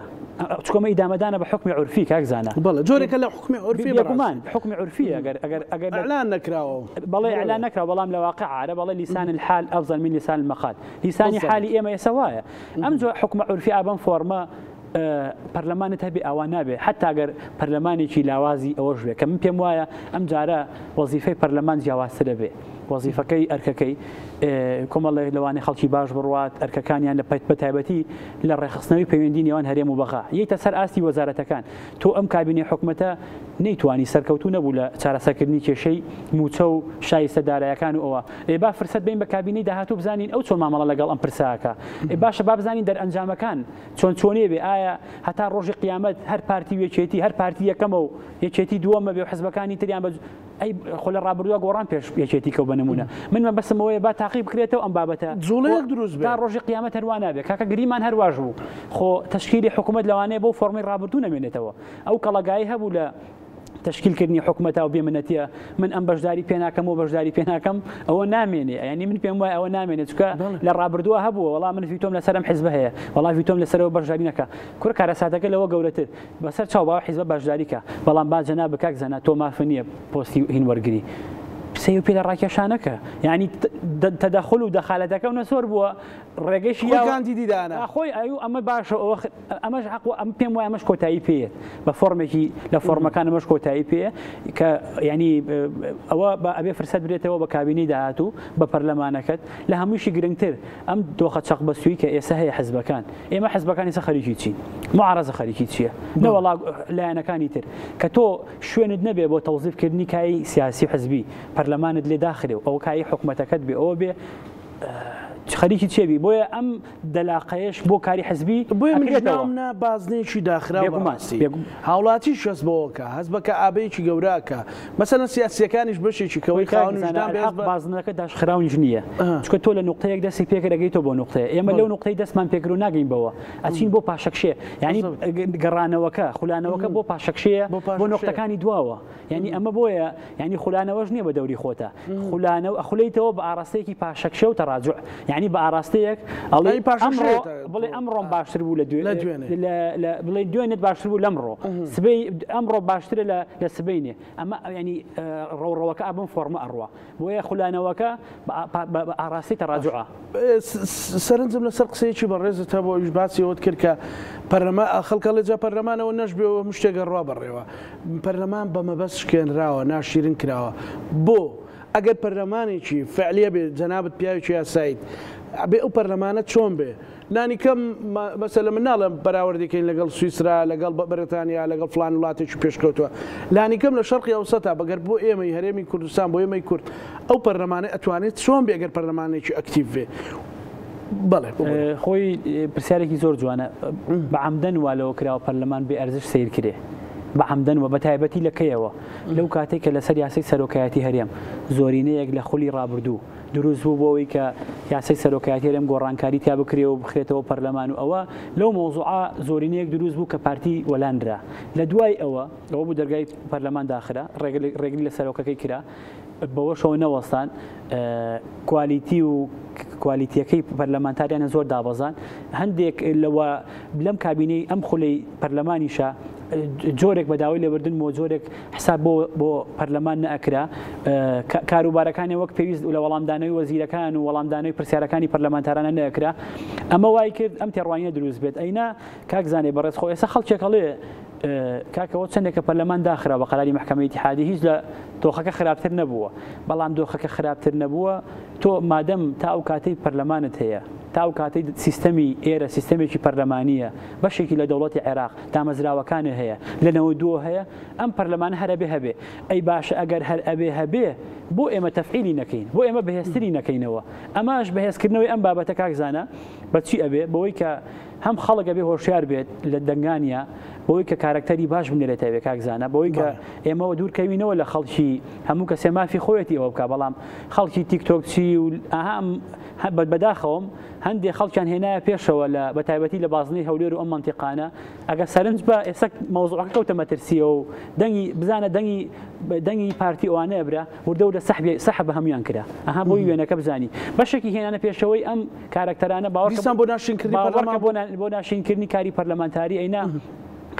چونکە ئەمە ئیدامەدانە بە حوکمی عورفی کاک زانا بەڵێ جۆرێکە لە حوکمی عورفی بەڕاستی بێگومان حوکمی عورفیە ئەگەر ئەگەر ئەگەر لە ئیعلان نەکراوە بەڵێ ئیعلان نەکراوە بەڵام لە واقع عارە بەڵێ لیسان الحال افضل من لسان المقال لیسانی بالضبط. حالی ئێمە ئێستا وایە ئەم جۆ حوکمە عورفی ئا بەم فۆرمە پەرلەمانت هەبێ ئاوا نابێ حتا گەر پەرلەمانێکی لاوازی ئەوەش بێ کە من پێم وایە ئەم جارە وەزیفەی پەرلەمان جیاوازترە بێ وەزیفەکەی ئەرکەکەی کۆمەڵێک لەوانەیە خەڵکی باش بڕوات ئەرکەکانیان لە بە تایبەتی لە ڕێکخستنەوەی پەیوەندی نێوان هەرێم و بەغا یەیتە سەر ئاستی وەزارەتەکان تۆ ئەم کابینەی حکومەتە نەیتوانی سەرکەوتوو نەبوو لە چارەسەرکردنی کێشەی مووچە و شایستە دارایەکان و ئەوە ئێ با فرسەت بەین بە کابینەی داهاتوو بزانین ئەو چۆن مامەڵە لەگەڵ ئەم پرسە ئەکا ئێ باشە با بزانین دەرئەنجامەکان چۆن چۆنێ بێ ئایا هەتا ڕۆژی قیامەت هەر پارتی و یەکێتی هەر پارتی یەکەمە و یەکێتی دووەمە بێ و حزبەکانی تریان بە ئەی خۆ لە ڕابردووە گۆڕان پێش یەکێتی کەوت بە نموونە من مەبەستم ئەوەیە با تاقی بکرێتەوە ئەم بابەتە جوڵەیەک دروست بێ تا ڕۆژی قیامەت هەر وا نابێ کاکە گریمان هەر واش بوو خۆ تەشکیلی حکوومەت لەوانەیە بەو فۆرمەی ڕابردوو نەمێنێتەوە ئەو کەڵەگایی هەبوو لە تەشکیل کردنی حکومەتا و بێ منەتیە من ئەم بەشداری پێ ناکەم و بەشداری پێ ناکەم ئەوە نامێنێ یانی من پێم وایە ئەوە نامێنێ چونکە لە ڕابردووە هەبووە وەڵا من ڤیتۆم لەسەر ئەم حیزبە هەیە وەڵا ڤیتۆم لەسەرەوە بەشداری نەکە کورە کارەساتەکە لەوە گەورەتر بەسەر چاو باوە حیزبە بەشداری کە بەڵام با جەناب کاک زانا تۆ مافە نییە پۆستی هین وەرگری سەیر پێ لە ڕاکێشانەکە یعنی تەدەخل و دەخالەتەکە و نەسۆر بووە ڕێگەشی خۆی کاندیدی دانا. خۆی ئەو ئەمە باشە ئەوە ئەمەش حەق و ئەم پێم وایە ئەمەش کۆتایی پێیەت بە فۆرمێکی لە فۆرمەکان ئەمەش کۆتایی پێیە کە ینی ئەوە بە ئەبێ فرسەت برێتەوە بە کابینەی داهاتوو بە پەرلەمانەکەت لە هەمووشی گرنگتر ئەم دۆخە چەق بەسووی کە ئێستا هەیە حزبەکان ئێمە حزبەکان ئێستا خەریکی چین معارەزە خەریکی چییە نەوەڵا لایەنەکانی تر کە تۆ شوێنت نەبێ بۆ تەوزیفکردنی کای سیاسی و حزبی پەرلەمانت لێ داخرێ و ئەو کای حکومەتەکەت بێ ئەوە بێ خەریکی چێبی بۆیە ئەم دەلاقەیەش بۆ کاری حزبی بۆیە منیش ناوم نا بازنەیەکی داخراو بەڕاستی هاوڵاتیش هەست بەوە کا هەست بە کەئابەیەکی گەورە ئەکا مەسەلەن سیاسیەکانیش بەشێکی کەوەی خاوەن ویژدان بێ هەست بە بازنەکە داشخراونیش نییە چونکە تۆ لە نوقتەیەک دەستی پێکرد ئەگەیتەوە بۆ نوقتەیە ئێمە لەو نوقتەی دەستمان پێکرد و ناگەین بەوە ئەچین بۆ پاشەکشێ یعنی گەڕانەوەکە خولانەوەکە بۆ پاشەکشەیە بۆ نوقتەکانی دواوە یانی ئەمە بۆیە یانی خولانەوەش نییە بە دەوری خۆتە خولانەوە ئەخولەیتەوە بە ئاراستەیەکی پاشەکشە و تەراجع یانی بە ئاراستەیەک ئەڵێ ئەمڕۆ بڵێ ئەمڕۆم باشتر بوو لە دوێنێ بڵێ دوێنێت باشتر بوو لەمڕۆ سبەی ئەمڕۆ باشترە لە سبەینێ ئەمە ینی ڕەوڕەوەکە ئەبم فۆرمە ئەڕوا بۆیە خولانەوەکە بە ئاراستەی تەراجوعە. سەرنجم لەسەر قسەیەکی بەڕێزت هەبوو ئەویش باسی ئەوەت کرد کە پەرلەمان خەڵک ئەڵێ جا پەرلەمانەوە نەشبێ و هەموو شتێک ئەڕوا بەڕێوە پەرلەمان بە مەبەست شکێنراوە ناشیرن کراوە بۆ ئەگەر پەرلەمانێکی فعلیە بێ جەنابت پیاوێکی یاساییت ئەبێ ئەو پەرلەمانە چۆن بێ لانی کەم مەسەلەن من ناڵێم بەراوردی کەین لەگەڵ سویسرا لەگەڵ بەریتانیا لەگەڵ فلان وڵاتێکی پێشکەوتووە لانی کەم لە شەرقی ئەوسەتا بەگەر بۆ ئێمەی هەرێمی کوردستان بۆ ئێمەی کورد ئەو پەرلەمانە ئەتوانێت چۆن بێ گەر پەرلەمانێکی ئەکتیڤ بێ بەڵێ خۆی پرسیارێکی زۆر جوانە بە عەمدەن وا لەوە کراوە پەرلەمان بێ ئەرزش سەیر کرێ بە عەمدەن و بە تایبەتی لە کەیەوە لەو کاتێک کە لەسەر یاسای سەرۆکایەتی هەرێم زۆرینەیەک لە خولی ڕابردوو دروست بوو بۆ ئەوەی کە یاسای سەرۆکایەتی هەرێم گۆڕانکاری تیا بکرێ و بخرێتەوە پەرلەمان و ئەوە لەو مەوزوعە زۆرینەیەک دروست بوو کە پارتی وەلانرا لە دوای ئەوە ئەوە بوو دەرگای پەرلەمان داخرا ڕێگری لە سەرۆکەکەی کرا بەوەشەوە نەوەستان کوالیتی و کوالیتیەکەی پەرلەمانتاریانە زۆر دابەزان هەندێک لەوە لەم کابینەی ئەم خولەی پەرلەمانیشە جۆرێک بە داوای لێبردن بۆ جۆرێک حساب بۆ بۆ پەرلەمان نەئەکرا کاروبارەکانی وەک پێویست لە وەڵامدانەوەی وەزیرەکان و وەڵامدانەوەی پرسیارەکانی پەرلەمانتارانە نەئەکرا ئەمە وای کرد ئەم تێڕوانینە دروست بێت ئەینا کاک زانێ بەڕێز خۆ ئێستا خەڵکێک ئەڵێ کاکەوە چەندێکە پەرلەمان داخرا بە قەراری مەحکەمەی ئیتیحادی هیچ لە دۆخەکە خراپتر نەبووە بەڵام دۆخەکە خراپتر نەبووە تۆ مادەم تا ئەو کاتەی پەرلەمانت هەیە تا ئەو کاتەی سیستەمی ئێرە سیستەمێکی پەرلەمانییە بەشێکی لە دەوڵەتی عێراق دامەزراوەکانێ هەیە لە 92 هەیە ئەم پەرلەمانە هەر ئەبێ هەبێ ئەی باشە ئەگەر هەر ئەبێ هەبێ بۆ ئێمە تەفعیلی نەکەین بۆ ئێمە بەهێزتری نەکەینەوە ئەمەش بەهێزکردنەوەی ئەم بابەتە کاک زانا بە چی ئەبێ بەوەی کە هەم خەڵک ئەبێ هۆشیار بێت لە دەنگانیا بەوەی کە کارەکتەری باش بنێرێتە ئەوێ کاک زانا بەوەی کە ئێمەوە دوورکەوینەوە لە خەڵکی هەموو کەسێ مافی خۆیەتی ئەوە بکا بەڵام خەڵکی تیک تۆک چی و ئەها بەداخەوەم هەندێ خەڵکیان هێنایە پێشەوە لە بە تایبەتی لە بازنەی هەولێر و ئەم مەنتیقانە ئەگەر سەرنج بە ئێستا مەوزوعەکە کەوتە مەترسیەوە و دەنگی بزانە دەنگی دەنگی پارتی ئەوانەیە برا وردە وردە سەحبی سەحب بە هەمویان کرا ئەها بۆی وێنەکە بزانی بەشێکی هێنانە پێشەوەی ئەم کارەکتەرانە باوەڕ دیسان بۆ ناشرینکردنی پەرلەمان بۆ بۆ ناشرینکردنی کاری پەرلەمانتاری ئەینا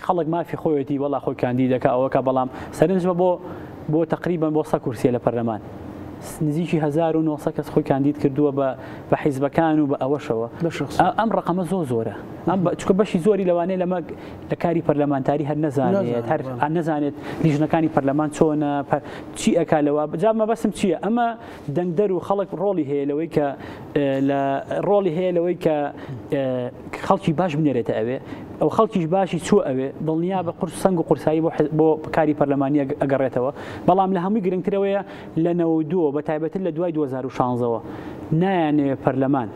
خەڵک مافی خۆیەتی وەڵا خۆی کاندیدەکە ئەوەکە بەڵام سەرنج بە بۆ بۆ تقریبا بۆ 100 کورسیە لە پەرلەمان نزیکی 1900 کەس خۆی کاندید کردووە بە بە حیزبەکان و بە ئەوەشەوە ئەم ڕقەمە زۆر زۆرە ئەم چکە بەشی زۆری لەوانەیە لەمە لە کاری پەرلەمانتاری هەر نەزانێت هەر نەزانێت لیژنەکانی پەرلەمان چۆنە چی ئەکا لەوە جا مەبەستم چییە ئەمە دەنگدەر و خەڵک ڕۆڵی هەیە لەوەی کە لە ڕۆڵی هەیە لەوەی کە خەڵکی باش بنێرێتە ئەوێ ئەو خەڵکیش باشی چوە ئەوێ دڵنیا بە قورس سەنگ و قورسایی بۆ بۆ کاری پەرلەمانی ئەگەڕێتەوە بەڵام لە هەمووی گرنگترەوەیە لە 92 بە تایبەتر لە دوای 2016ەوە نایانەوێ پەرلەمان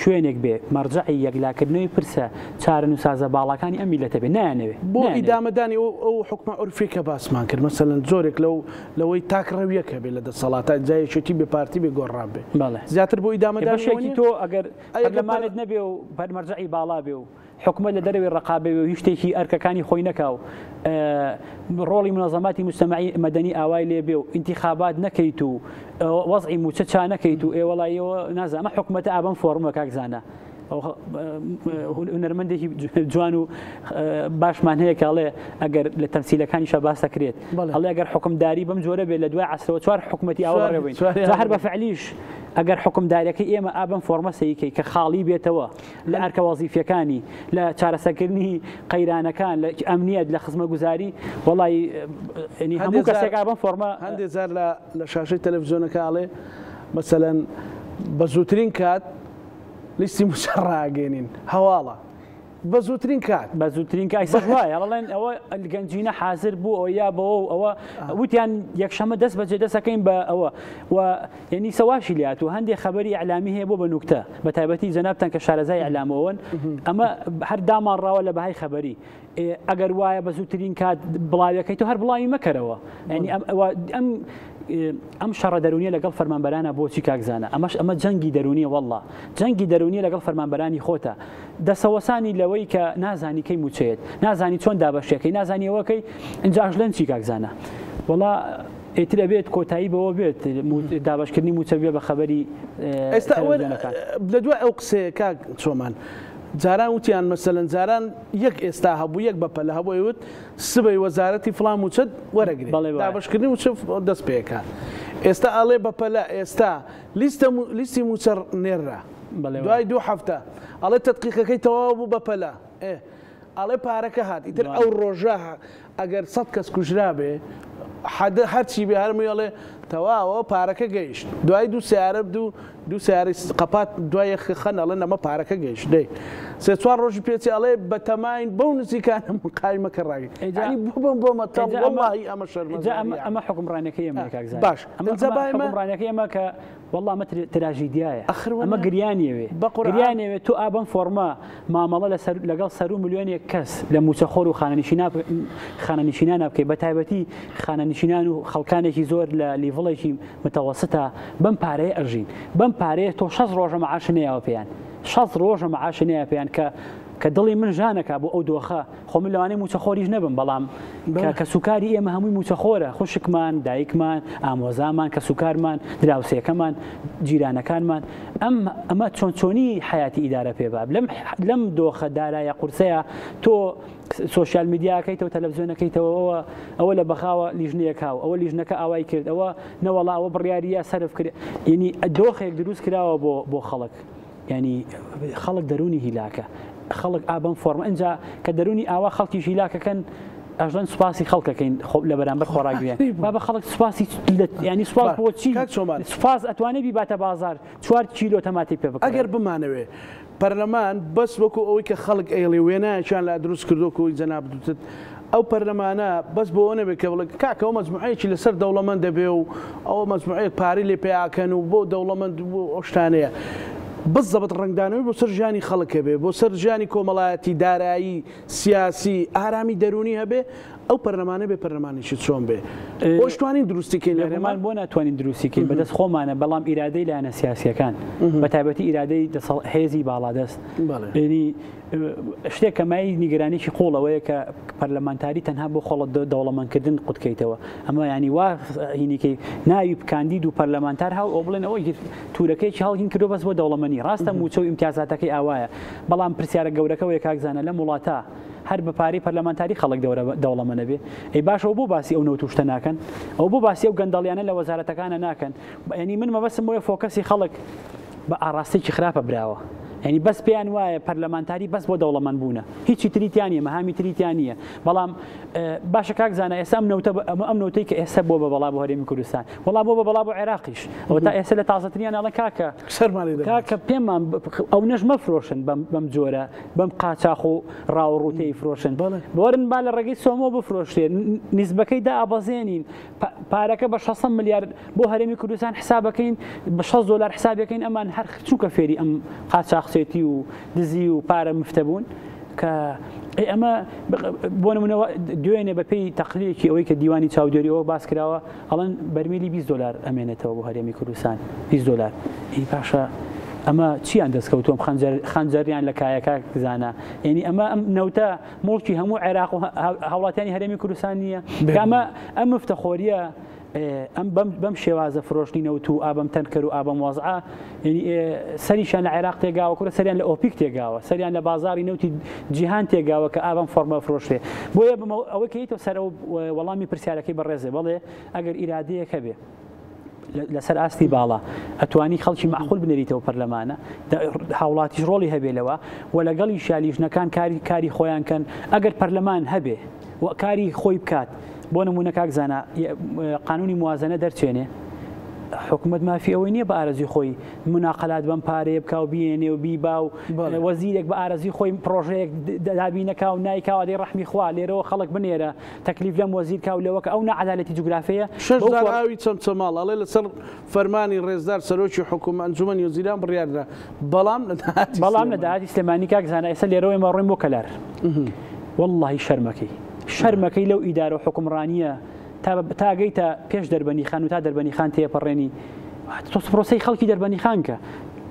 شوێنێک بێ مەرجەعی یەکلاکردنەوەی پرسە چارەنووسازە باڵاکانی ئەم میللەتە بێ نایانەوێ بۆ ئیدامەدانی ئەو حوکمە عورفیە کە باسمان کرد مەسەلەن جۆرێک لەو لەوەی تاک ڕەویەک هەبێ لە دەسەڵاتە جا یەکێتی بێ پارتی بێ گۆڕان بێ بەڵێ زیاتر بۆ ئیدامەدانی بەشێکی تۆ ئەگەر پەرلەمانت نەبێ و مەرجەعی باڵا بێ و. حکومەت لە دەرەوەی ڕەقابە بێ و هیچ شتێکی ئەرکەکانی خۆی نەکا و ڕۆڵی منەزەماتی موجتەمەعی مەدەنی ئاوای لێ بێ و ئینتیخابات نەکەیت و وەزعی مووچە چا نەکەیت و ئێ وەڵا ئێوە نازانم ئەمە حکومەتە ئابەم فۆڕمە کاک زانا هونەرمەندێکی جوان و باشمان هەیە کە ئەڵێ ئەگەر لە تەمسیلەکانیشا باس دەکرێت ئەڵێ ئەگەر حکومداری بەم جۆرە بێت لە دوای عەسرەوە چوار حکومەتی ئاوا بەڕێوەبین جا هەر بە فعلیش ئەگەر حکومداریەکەی ئێمە ئا بەم فۆرمە سەیکەی کە خاڵی بێتەوە لە ئەرکە وەزیفیەکانی لە چارەسەرکردنی قەیرانەکان لە ئەمنیەت لە خزمەگوزاری وەڵی هەموو کەسێک ئا بەم فۆرمە هەندێک جار لە شاشەی تەلەڤزیۆنەکە ئەڵێ مەسەلەن بە زووترین کات لیستی مووچە ڕاگەێنین هەواڵە بە زووترین کات. بە زووترین کات ئیسەش وایە ئەڵێن ئەوە گەنجینە حازر بوو ئەوە یا بەوە و ئەوە وتیان یەکشەمە دەست بەجێ دەستەکەین بە ئەوە و یعنی سەواشی لات و هەندێک خەبەری ئیعلامی هەیە بۆ بە نوکتە بە تایبەتی جەنابتان کە شارەزای ئیعلامەوەن ئەمە هەر داماڕاوە لە بەهای خەبەری ئەگەر وایە بە زووترین کات بڵاویەکەی تۆ هەر بڵاوی مەکەرەوە ینی ئەم ئەم شەڕە دەرونیە لەگەڵ فەرمانبەرانە بۆچی کاکزانە ئەمەش ئەمە جەنگی دەرونیە والله جەنگی دەرونیە لەگەڵ فەرمانبەرانی خۆتە دەسەوەسانی لەوەی کە نازانی کەی موچەیەت نازانی چۆن دابەشەکەی نازانی ئەوەکەی ئینجاش لەن چی کاکزانە وەڵا ئیتر ئەبێت کۆتایی بەوە بێت دابەشکردنی موچە بێ بە خەبەری ئێستا لە دوای ئەو قسەیە کاک چۆمان جاران وتیان مەسەلەن جاران یەک ئێستا هەبوو یەک بەپەلە هەبوو ئەیوت سبەی وەزارەتی فڵان مووچەت وەرەگرێ بەڵێ وایە. دابەشکردنی مووچە دەست پێکا ئێستا ئەڵێ بەپەلە ئێستا لیستە لیستی مووچە نێررا بەڵێ وایە. دوای دوو هەفتە ئەڵێ تەدقیقەکەی تەواو بوو بەپەلە ئێ ئەڵێ پارەکە هات ئیتر جوانە. ئەو ڕۆژە ئەگەر سەت کەس کوژرابێ حەد هەرچی بێ هەرمووی ئەڵێ تەواوە پارەکە گەیشت دوای دوو سیارە دوو دوو سیارەی قەپات دوای یەک خەن ئەڵێن ئەمە پارەکە گەیشت دەی سێ چوار ڕۆژی پێچێ ئەڵێ بەتەماین بەو نزیکانە قایمەکە ڕاگرین یانی بۆ بەم بۆ مەتەڵ وەڵڵاهی ئەمە شەرمەزارییە ئەمە حوکمڕانیەکەی ئێمەیە کاک زانا باش ئەمە حوکمڕانیەکەی ئێمە کە وەڵڵا ئەمە تراژیدیایە ئەمە گریانیەوێ گریانەوێ تۆ ئا بەم فۆرمە مامەڵە لەسەر لەگەڵ سەروو ملیۆنێک کەس لە مووچەخۆر و خانەنشینانە بکەی بە تایبەتی خانەنشینان و خەڵکانێکی زۆر لە لیڤڵێکی متەوەستە بەم پارەیە ئەژین بەم پارەیە تۆ 6 ڕۆژە معاش نەیاوە پێیان 6 ڕۆژە معاش نەیە پێیان کە کە دڵی من ژانەکە بۆ ئەو دۆخە خۆ من لەوانەیە مووچەخۆریش نەبم بەڵام کە کەسوکاری ئێمە هەمووی مووچەخۆرە خوشکمان دایکمان ئامۆزامان کەسوکارمان دراوسێکەمان جیرانەکانمان ئەم ئەمە چۆن چۆنی حیاتی ئیدارە پێ باب لەم لەم دۆخە دارایە قورسەیە تۆ سۆشیال میدیاکەیتەوە تەلەڤزیۆنەکەیتەوە ئەوە ئەوە لە بەغاوە لیژنەیەک هاو ئەوە لیژنەکە ئاوای کرد ئەوە نەوەڵا ئەوە بڕیاریە سەرف کرد یعنی دۆخێک دروست کراوە بۆ بۆ خەڵک یانی خەڵک دەروونی هیلاکە خەڵک ئا بەم فۆرمە ئینجا کە دەروونی ئاوا خەڵکیش هیلاکەکەن ئەژەن سوپاسی خەڵکەکەین خۆ لە بەرامبەر خۆڕاگریان بابە خەڵک سوپاسی ینی سوپاس بۆچی سوپاس ئەتوانێ بیباتە بازار چوار کیلۆ تەماتی پێ بکڕێ ئەگەر بمانەوێ پەرلەمان بەس وەکو ئەوەی کە خەڵک ئەیڵێ وێنایەکیان لا دروست کردووە کۆی جەنابت وتت ئەو پەرلەمانە بەس بۆ ئەوە نەبێت کە بڵێ کاکە ئەو مەجموعەیەکی لەسەر دەوڵەمەند دەبێ و ئەوە مەجموعەیەک پارەی لێ پەیاکەن و بۆ دەوڵەمەند و ئەو شتانەیە بزەبت ڕەنگدانەوەی بۆ سەر ژیانی خەڵک هەبێ بۆ سەر ژیانی کۆمەڵایەتی دارایی سیاسی ئارامی دەروونی هەبێ ئەو پەرلەمانە بێ پەرلەمانێکی چۆن بێ بۆش توانین دروستی کەین لە هەرێمان بۆ ناتوانین دروستی کەین بەدەست خۆمانە بەڵام ئیرادەی لایەنە سیاسیەکان بە تایبەتی ئیرادەی هێزی باڵادەست یعنی شتێک کە مایەی نیگەرانیی قوڵ ئەوەیە کە پەرلەمانتاری تەنها بۆ خۆڵە دەوڵەمەندکردن قوتکەیتەوە ئەمە ینی وا هینیکەی ناوی کاندید و پەرلەمانتار هاو ئەو بڵێن ئەوە تورەکەیکی هەڵگین کردو بەس بۆ دەوڵەمەنی ڕاستە موچە و ئیمتیازاتەکەی ئاوایە بەڵام پرسیارە گەورەکەوەیە کاک زانا لەم وڵاتە هەر بە پارەی پەرلەمانتاری خەڵک دەوڵەمەنە بێ ئەی باشە بۆ باسی ئەو نەوت و شتە ناکەن ئەو بۆ باسی ئەو گەندەڵیانە لە وەزارەتەکانە ناکەن ینی من مەبەستم بۆیە فۆکەسی خەڵک بە ئاڕاستەیەکی خراپە براوە یعنی بەس پێیان وایە پەرلەمانتاری بەس بۆ دەوڵەمەند بوونە هیچی تری تیا نییە مەهامی تری تیا نییە بەڵام باشە کاک زانا ئێستا ئەم نەوتە ئەم نەوتەی کە ئێستا بۆ بە بەڵا بۆ هەرێمی کوردستان وەڵا بۆ بە بەڵا بۆ عێراقیش ئەوە تا ئێستا لە تازەتریان ئەڵێن کاکە سەرمانی دەبات. کاکە پێمان ئەو نەش مەفرۆشن بەم جۆرە بەم قاچاخ و ڕاوڕوتەی فرۆشن بۆرن با لە ڕێگەی سۆمۆ بفرۆشرێت نیزبەکەی دابەزێنین پارەکە بە 600 ملیار بۆ هەرێمی کوردستان حسابەکەین بە 6 دۆلار حسابەکەین ئەمان هەر چونکە فێری ئەم قاچاخچێتی و دزی و پارە مفتە بوون کە ئەمە بۆ نمونەوە دوێنێ بە پێی تەقریرێکی ئەوەی کە دیوانی چاودێری ئەوە باس کراوە ئەڵەن بەرمیلی 20 دلار ئەمێنێتەوە بۆ هەرێمی کوردستان 20 دلار ئی باشە. ئەمە چیان دەستکەوتووە خەنجەر خەنجەریان لە کایە کاک زانا یعنی ئەمە ئەم نەوتە موڵکی هەموو عێراق و هاوڵاتیانی هەرێمی کوردستان نییە ئەمە ئەم مفتەخۆریە ئەم بەم شێوازە فرۆشتنی نەوت و ئابەم تەنکەر و ئابەم وەزعە یعنی سەریشیان لە عێراق تێگاوە کورە سەریان لە ئۆپیک تێگاوە سەریان لە بازاری نەوتی جیهان تێگاوە کە ئابەم فۆرمە فرۆشێ بۆیە ئەوەی کە یتەوە سەر ئەو وەڵامی پرسیارەکەی بەڕێزێ بەڵێ ئەگەر ئیرادەیەک هەبێ لەسەر ئاستی باڵا ئەتوانی خەڵکی معقول بنێریتەوە پەرلەمانە هاوڵاتیش ڕۆڵی هەبێ لەوە و لەگەڵی شالیژنەکان کاری کاری خۆیان کەن ئەگەر پەرلەمان هەبێ و کاری خۆی بکات بۆ نمونە کاک زانا قانونی موازنە دەرچێنێ حکومت مافی ئەوەی نییە بە ئارەزوی خۆی مناقلات بەم پارەیە بکا و بینێ و بیبا و وەزیرێک بە ئارەزوی خۆی پرۆژەیەک دابینەکا و نایکاوە دەی ڕەحمی خوا لێرەوە خەڵک بنێرە تەکلیف لەم وەزیر کا و لەوە کە ئەو ناعەدالەتی جوگرافیە شەش دار ئاوی چەمچەماڵ ئەڵێ لەسەر فەرمانی ڕێزدار سەرۆکی حکوم ئەنجومەنی وەزیران بڕیاردرا بەڵام لە داهاتی بەڵام لە داهاتی سلێمانی کاک زانا ئێستا لێرەوە ئێمە ڕۆین بۆ کەلار وەڵڵاهی شەرمەکەی شەرمەکەی لەو ئیدارە و حوکمڕانییە تا تا گەیتە پێش دەربەنی خان و تا دەربەنی خان تێپەڕێنی تۆ پرۆسەی خەڵکی دەربەنی خان کە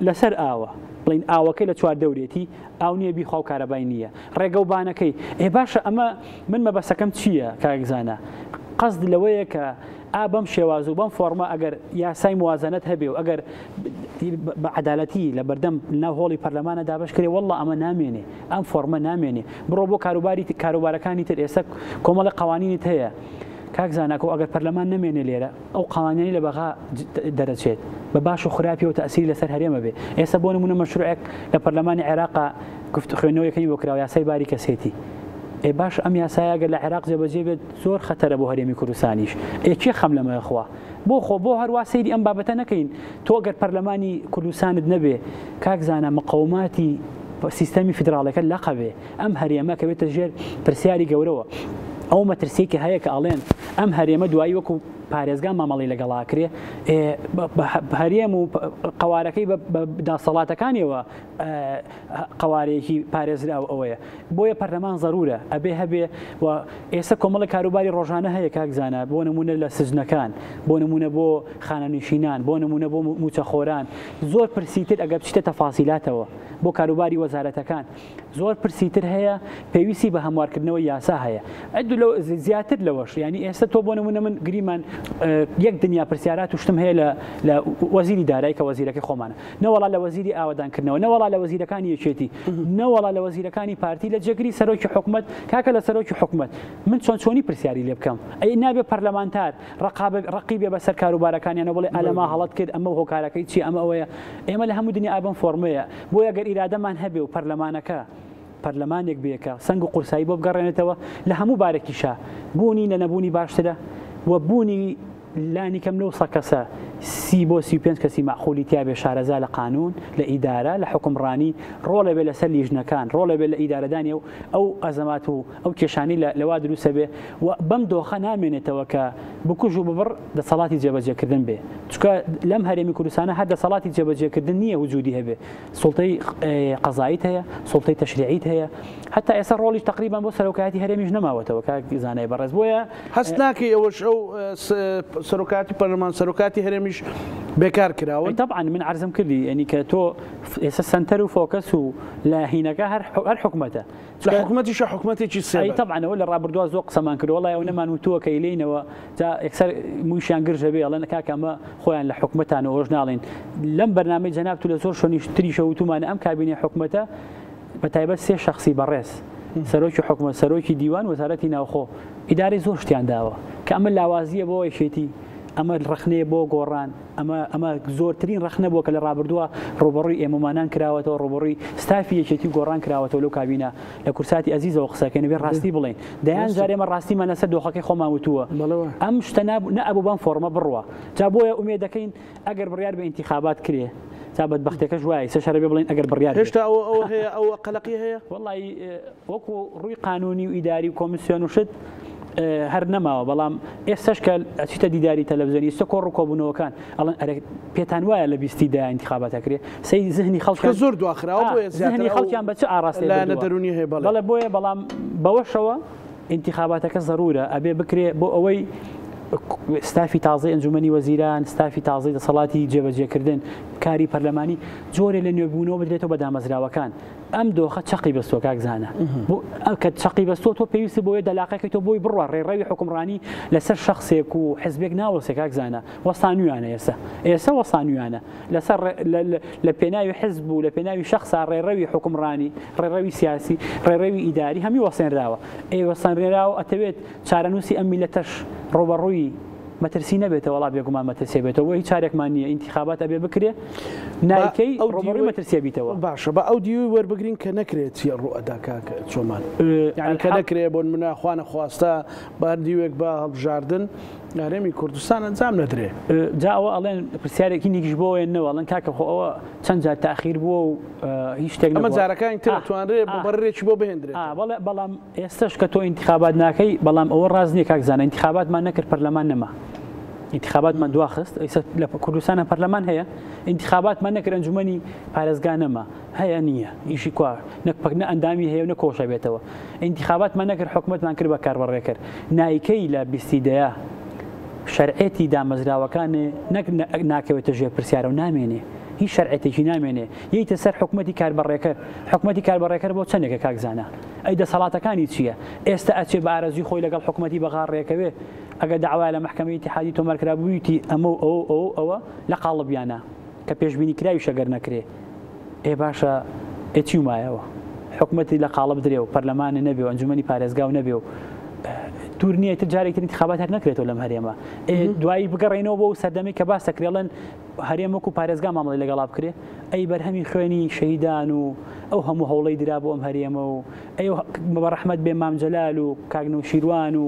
لەسەر ئاوە بڵین ئاوەکەی لە چوار دەورێتی ئاو نییە بیخوا و کارەبای نییە ڕێگە و بانەکەی ئێ باشە ئەمە من مەبەسەکەم چییە کاک زانا قەزد لەوەیە کە ئا بەم شێواز و بەم فۆڕمە ئەگەر یاسای موازەنەت هەبێ و ئەگەر بە عەدالەتی لە بەردەم ناو هۆڵی پەرلەمانە دابەش کرێ واللە ئەمە نامێنێ ئەم فۆڕمە نامێنێ بڕۆ بۆ کاروباری کاروبارەکانی تر ئێستا کۆمەڵە قوانینت هەیە کاک زاناکۆ ئەگەر پەرلەمان نەمێنێ لێرە ئەو قوانینی لە بەغا دەرەچێت بە باش و خراپیەوە تەئسیری لەسەر هەرێمە بێ ئێستا بۆ نمونە مەشروعێک لە پەرلەمانی عێراقا گفت خوێندنەوەیەکەی بۆ کراوە یاسای باری کەسێتی ئێ باش ئەم یاسایە گەر لە عێراق جێبەجێ بێت زۆر خەتەرە بۆ هەرێمی کوردستانیش ئێ کێ خەم لەمە خوا بۆ خۆ بۆ هەروا سەیری ئەم بابەتە نەکەین تۆ گەر پەرلەمانی کوردستانت نەبێ کاک زانا مقەوماتی سیستەمی فیدراڵەکە لەقەبێ ئەم هەرێمە کە بێتە ژێر پرسیاری گەورەوە ئەو مەترسیەی کە هەیە کە ئەڵێن ئەم هەرێمە دوایی وەکو پارێزگا مامەڵی لەگەڵا کرێ هەرێم و قوارەکەی بە داسەڵاتەکانیەوە قوارەیەکی پارێزراو ئەوەیە بۆیە پەرلەمان زەرورە ئەبێ هەبێ و ئێستا کۆمەڵی کاروباری ڕۆژانە هەیە کاک زانا بۆ نمونە لە سجنەکان بۆ نمونە بۆ خانەنشینان بۆ نمونە بۆ موچەخۆران زۆر پرسیتر ئەگەر بچیتە تەفاسیلاتەوە بۆ کاروباری وەزارەتەکان زۆر پرسی تر هەیە پێویستی بە هەموارکردنەوەی یاسا هەیە ئەدو لەو زیاتر لەوەش ینی ئێستا تۆ بۆ نمونە من گریمان یەک دنیا پرسیارات و شتم هەیە لە لە وەزیری دارایی کە وەزیرەکەی خۆمانە نەوەڵا لە وەزیری ئاوەدانکردنەوە نەوەڵا لە وەزیرەکانی یەکێتی نەوەڵا لە وەزیرەکانی پارتی لە جێگری سەرۆکی حکومەت کاکە لە سەرۆکی حکومەت من چۆن چۆنی پرسیاری لێ بکەم ئەی نابێ پەرلەمانتار ڕقابە ڕقی بێ بەسەر کاروبارەکانیانەوە بڵێ ئەلەما هەڵەت کرد ئەمە هۆکارەکەی چی ئەمە ئەوەیە ئێمە لە هەموو دنیا ئابم فۆرمەیە بۆیە گەر ئیرادەمان هەبێ و پەرلەمانەکە پەرلەمانێک بێ کە سەنگ و قورسایی بۆ بگەڕێنێتەوە لە هەموو بارێکیشا بوونی لە نەبوونی باشترە و بوونی لانی کەم لەو سە کەسە 30 بۆ 35 کەسی مەعقولی تیا بێ شارەزا لە قانون لە ئیدارە لە حوکمڕانی ڕۆڵێ بێ لەسەر لیژنەکان ڕۆڵێ بێ لە ئیدارەدانی و ئەو ئەزەمات و ئەو کێشانەی لە لەوا دروستە بێ و بەم دۆخە نامێنێتەوە کە بکوژ و ببڕ دەسەڵاتی جێبەجێکردن بێ چونکە لەم هەرێمی کوردستانە هەر دەسەڵاتی جێبەجێکردن نییە وجودی هەبێ سوڵتەی قەزاییت هەیە سوڵتەی تەشریعیت هەیە هەتا ئێستا ڕۆڵیش تقریبان بۆ سەرۆکایەتی هەرێمیش نەماوەتەوە کاک زانای بەڕێز بۆیە هەست ناکەی ئەوەش ئەو سەرۆکاتی پەرلەمان سەرۆکاتی هەرێمیش بێکار کراون طبعا من عرضم کردی یعنی کە تۆ ئێستا سەنتەر و فۆکەس و لە هینەکە هەر حکومەتە لە حکومەتیشا حکومەتێکی سێبەر. ئەی تەبعەن ئەوە لە ڕابردووا زۆر قسەمان کرد وەڵای ئەونەمان وتووە کە ئیلێینەوە جا یەکسەر موویشیان گرژ ئەبێ ئەڵێن کاکە ئەمە خۆیان لە حکومەتان و ئەوەش ناڵێن لەم بەرنامەی جەنابت و لە زۆر شوێنیش تریشە وتوومانە ئەم کابینەی حکومەتە بە تایبەت سێ شەخسی بەڕێز سەرۆکی حکومەت سەرۆکی دیوان وەزارەتی ناوخۆ ئیدارەی زۆر شتیان داوە کە ئەمە لاوازییە بۆ یەکێتی ئەمە ڕەخنەیە بۆ گۆڕان ئەمە ئەمە زۆرترین ڕەخنە بووە کە لە ڕابردووە ڕووبەڕووی ئێمەمانان کراوەتەوە، ڕووبەڕووی ستافی یەکێتی و گۆڕان کراوەتەوە لەو کابینە. لە کورساتی ئەزیزەوە قسە کەین، ئەبێ ڕاستی بڵێین. دەیان جار ئێمە ڕاستیمان لەسەر دۆخەکەی خۆمان وتووە. ئەم شتە نەئەبوو بەم فۆڕمە بڕوا. جا بۆیە ئومێد دەکەین ئەگەر بڕیار بە ئینتیخابات کرێ، جا بەدبەختیەکەش وایە، ئیستاش هەر ئەبێ بڵێین ئەگەر بڕیار بێ. هێشتا ئەوە ئەوە هەیە، ئەوە قەلەقیە هەیە؟ وەڵایی وەکوو ڕووی قانوونی و ئیداری و کۆمیسیۆن و شت، هەر نەماوە بەڵام ئێستاش کە ئەچیتە دیداری تەلەڤزیۆنی ئێستا کۆڕ و کۆبوونەوەکان ئەڵێن ئەرێ پێتان وایە لە بیستی دا ئینتخابات ئەکرێ سەی زهنی خەڵکیان کە زۆر دواخراوە بۆیە زیاتر زهنی خەڵکیان بە چ ئاڕاستەیە لایەنە دەروونی هەیە بەڵێ بەڵێ بۆیە بەڵام بەوەشەوە ئینتخاباتەکە زەرورە ئەبێ بکرێ بۆ ئەوەی ستافی تازەی ئەنجومەنی وەزیران، ستافی تازەی دەسەڵاتی جێبەجێکردن، کاری پەرلەمانی، جۆرێ لە نوێبوونەوە بدرێتەوە بە دامەزراوەکان. ئەم دۆخە چەقی بەستووە کاک زانا. کە چەقی بەستووە تۆ پێویستە بۆیە دەلاقەکەی تۆ بۆی بڕوا ڕێڕەوی حوکمڕانی لەسەر شەخسێک و حزبێک ناوەستێ کاک زانا. وەستانویانە ئێستا. ئێستا وەستانویانە. لەسەر لە پێناوی حزب و لە پێناوی شەخسا ڕێڕەوی حوکمڕانی، ڕێڕەوی سیاسی، ڕێڕەوی ئیداری هەمووی وەستێنراوە. ئێ وەستێنراوە ئەتەوێت چارەنووسی ئەم میللەتەش ڕووبەڕووی مەترسی نەبێتەوە؟ وەڵا بێگومان مەترسی بێتەوە، بۆ هیچ چارێکمان نییە، ئینتیخابات ئەبێ بکرێ، نایکەی ڕووبەڕووی مەترسیە بیتەوە. باشە با ئەو دیوی وەربگرین کە نەکرێت چی ڕوو ئەدا کاک چۆمان؟ یانی کە نەکرێ بۆ نمونە خوا نەخواستە بە هەر دیوێک بە هەڵبژاردن هەرێمی کوردستان ئەنجام نەدرێ. جا ئەوە ئەڵێن پرسیارێکی نیکیش بۆ وێنەوە ئەڵێن کاکە خۆ ئەوە چەند جار تاخیر بووە و هیچ شتێک ئەمە جارەکانی تر توانرێ مبەررێکی بۆ بهێندرێت. بەڵێ بەڵام ئێستەش کە تۆ ئینتخابات ناکەی، بەڵام ئەوە ڕاست نییە کاک زانا، ئینتخاباتمان نەکرد پەرلەمان نەما، ئینتخاباتمان دواخست، ئێستا لە کوردستانە پەرلەمان هەیە، ئینتخاباتمان نەکرد ئەنجومەنی پارێزگا نەما، هەیە نییە، ئیشی کوا نەک پەک نە ئەندامی هەیە و نە کۆشە بێتەوە، ئینتخاباتمان نەکرد حکومەتمان کرد بە کاربەڕێکەر، نایکەی لە بیستی دەیە شەرعێتی دامەزراوەکان نەک ناکەوێتە ژێر پرسیارە و نامێنێ، هیچ شەرعێتێکی نامێنێ، یەیتە سەر حکومەتی کاربەڕێکەر، حکومەتی کاربەڕێکەر بۆ چەندێکە کاک زانا؟ ئەی دەسەڵاتەکانی چییە؟ ئێستە ئەچێ بە ئارەزووی خۆی لەگەڵ حکومەتی بەغا ڕێکەوێ، ئەگەر دەعوایە لە مەحکەمەی ئیتیحادی تۆمار کرابوویتی ئەمە و ئەوە و ئەوە و ئەوە لە قاڵبیانە کە پێشبینی کراویشە گەر نەکرێ، ئێ باشە ئێ چی مایەوە؟ حکومەتی لە قاڵب درێ و پەرلەمانێ نەبێ و ئەنجومەنی پارێزگا و نەبێ و دوور نییە تر جارێک تر ئینتخابات هەر نەکرێتەوە لەم هەرێمە. ئێ دوایی بگەڕێینەوە بۆ ئەو سەردەمەی کە باس دەکرێ ئەڵێن هەرێم وەکو پارێزگا مامەڵەی لەگەڵا بکرێ، ئەی بەرهەمی خوێنی شەهیدان و ئەو هەموو هەوڵەی درا بۆ ئەم هەرێمە و ئەی بە ڕەحمەت بێ مام جەلال و کاک نەوشیروان و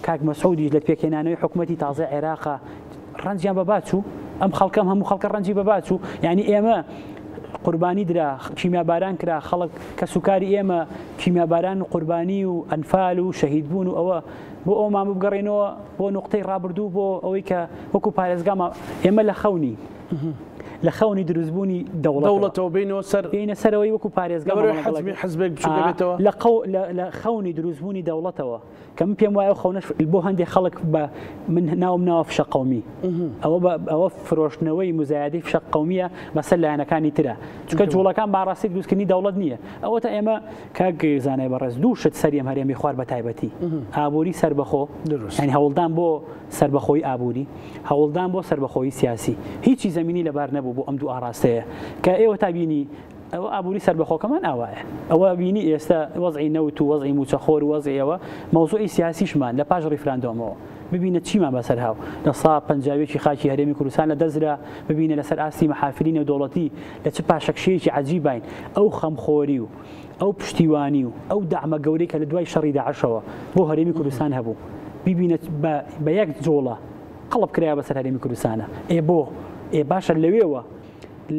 کاک مەسعودیش لە پێکهێنانەوەی حکومەتی تازەی عێراقا ڕەنجیان بەبا چوو، ئەم خەڵکەم هەموو خەڵکە ڕەنجی بەبا چوو، یعنی ئێمە قوربانی درا، کیمیاباران کرا، خەڵک کەسوکاری ئێمە کیمیاباران و قوربانی و ئەنفال و شەهیدبوون و ئەوە بۆ ئەومان بگەڕێنەوە بۆ نوقتەی ڕابردوو بۆ ئەوەی کە وەکو پارێزگا ئێمە لە خەونی لە خەونی دروستبوونی دەوڵەتەوە بینەوە سەر بینە سەرەوەی وەکو پارێزگا حەزمی حزبێک بچووکبێتەوە لە خەونی دروستبوونی دەوڵەتەوە کە من پێم وایە خەونەش بۆ هەندێک خەڵک بە من ناوم ناوە فشە قومی ئەوە ئەوە فرۆشتنەوەی مزایدەی فشە قومیە بەسەر لایەنەکانی ترە چونکە جوڵەکان باڕاستی دروستکردنی دەوڵەت نییە ئەوە تا ئێمە کاک زانای بەڕێز دوو شت سەری ئەم هەرێمی خوار بە تایبەتی ئابووری سەربەخۆ یعنی هەوڵدان بۆ سەربەخۆی ئابووری هەوڵدان بۆ سەربەخۆی سیاسی هیچی زمینی لەبار نەبوو بۆ ئەم دوو ئاراستەیە کە ئێوە تا بینی ئەوە ئابووری سەربەخۆکەمان ئاوایە ئەوە بینی ئێستا وەزعی نەوت و وەزعی موچەخۆر و وەزعی ئەوە مەوزوعی سیاسیشمان لە پاش ڕیفراندۆمەوە ببینە چیمان بەسەر هاو لە سا پەنجاویەکی خاکی هەرێمی کوردستان لە دەسترا ببینە لەسەر ئاستی مەحافلی نێودەوڵەتی لە چ پاشەکشەیەکی عەجیباین ئەو خەمخۆری و ئەو پشتیوانی و ئەو دەعمە گەورەی کە لە دوای شەڕی داعشەوە بۆ هەرێمی کوردستان هەبوو بیبینە بە یەک جوڵە قەڵب کرایە بەسەر هەرێمی کوردستانە ئێ بۆ ئێ باشە لەوێوە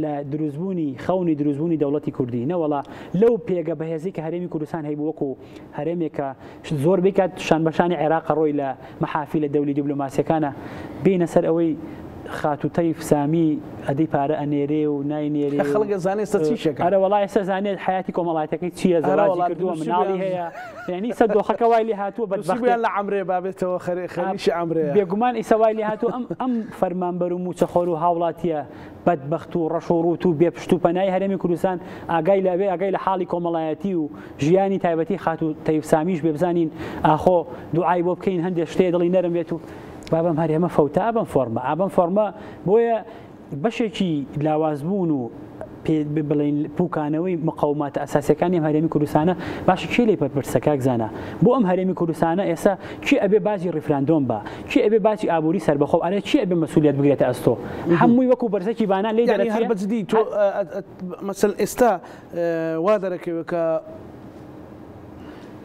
لە دروستبوونی خەونی دروستبوونی دەوڵەتی کوردی نەوەڵا لەو پێگە بەهێزی کە هەرێمی کوردستان هەیبوو وەکو هەرێمێکە زۆربەی کات شانبەشانی عێراق ڕۆی لە مەحافیلە دەولی دیبلۆماسیەکانە بینە سەر ئەوەی خاتوو تەیف سامی ئەدی پارە ئەنێرێ و ناینێرێ خەڵک ئەزانێ ئێستا چی شەکە ئەرە وەڵا ئێستا زانێت حیاتی کۆمەڵایەتەکەی چییە زەواجی کردووە مناڵی هەیە یعنی ئیسە دۆخەکە وای لێ هاتووە بەدبەختیان لە عەمرێ بابێتەوە خەریکی عەمرێ بێگومان ئیسە وای لێ هاتووە ئەم ئەم فەرمانبەر و مووچەخۆر و هاوڵاتیە بەدبەخت و ڕەش و ڕووت و بێ پشت و پەنای هەرێمی کوردستان ئاگای لە بێ ئاگای لە حاڵی کۆمەڵایەتی و ژیانی تایبەتی خاتوو تەیف سامیش بێ بزانین ئاخۆ دوعای بۆ بکەین هەندێ شتێ دڵی نەرم بێت و بابم هەرێمە فەوتا ئەبم فۆرمە ئابم فۆرمە بۆیە بەشێکی لاوازبوون و بڵێین پوکانەوەی مقاوماتە ئەساسیەکانی ئەم هەرێمی کوردستانە باشە کێ لێی بەرپرسە کاک زانا بۆ ئەم هەرێمی کوردستانە ئێستا کێ ئەبێ باجی ڕیفراندۆم با کێ ئەبێ باجی ئابووری سەربەخۆ ئەرێ کێ ئەبێ مەسولیت بگرێتە ئەستۆ هەمووی وەکو بەرزەکی بانان لێی یعنی هەر دەرەچێ بەجدی تۆ مەسەل ئێستا وا دەرەکەوێت کە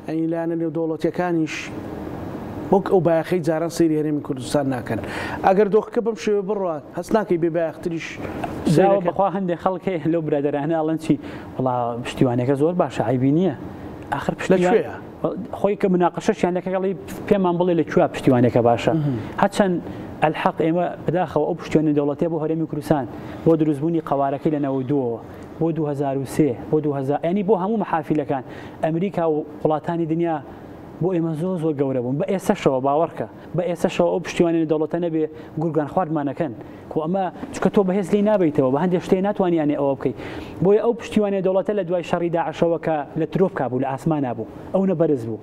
یانی لایەنە نێودەوڵەتیەکانیش وەک ئەو بایەخەی جاران سەیری هەرێمی کوردستان ناکەن. ئەگەر دۆخەکە بەم شێوە بڕوات هەست ناکەی بێ بایەختریش داوە بەخوا هەندێک خەڵک هەیە لەو برادەرانە ئەڵێن چی وەڵا پشتیوانەکە زۆر باشە عەیبی نییە ئاخر پشتیوان لە خۆی کە مناقەشەشیان لەکەگەڵی پێمان بڵێ لە کوێ پشتیوانەکە باشە هەرچەند الحق ئێمە بەداخەوە ئەو پشتیوانی دەوڵەتیە بۆ هەرێمی کوردستان بۆ دروستبوونی قەوارەکەی لە 92ەوە بۆ 2003 بۆ 2000 ینی بۆ هەموو محافیلەکان ئەمریکا و وڵاتانی دنیا بۆ ئێمە زۆر زۆر گەورە بوون. بە ئێسەشەوە باوەڕکە، بە ئێسەشەوە ئەو پشتیوانی دەوڵەتە نەبێ گورگان خواردمانەکەن. خۆ ئەمە چونکە تۆ بەهێز لێی نابیتەوە، بە هەندێک شتێ ناتوانانی ئەوە بکەیت. بۆیە ئەو پشتیوانی دەوڵەتە لە دوای شەڕی داعشەوە کە لە ترۆپکا بوو، لە ئاسمانا بوو، ئەو نە بەرز بوو.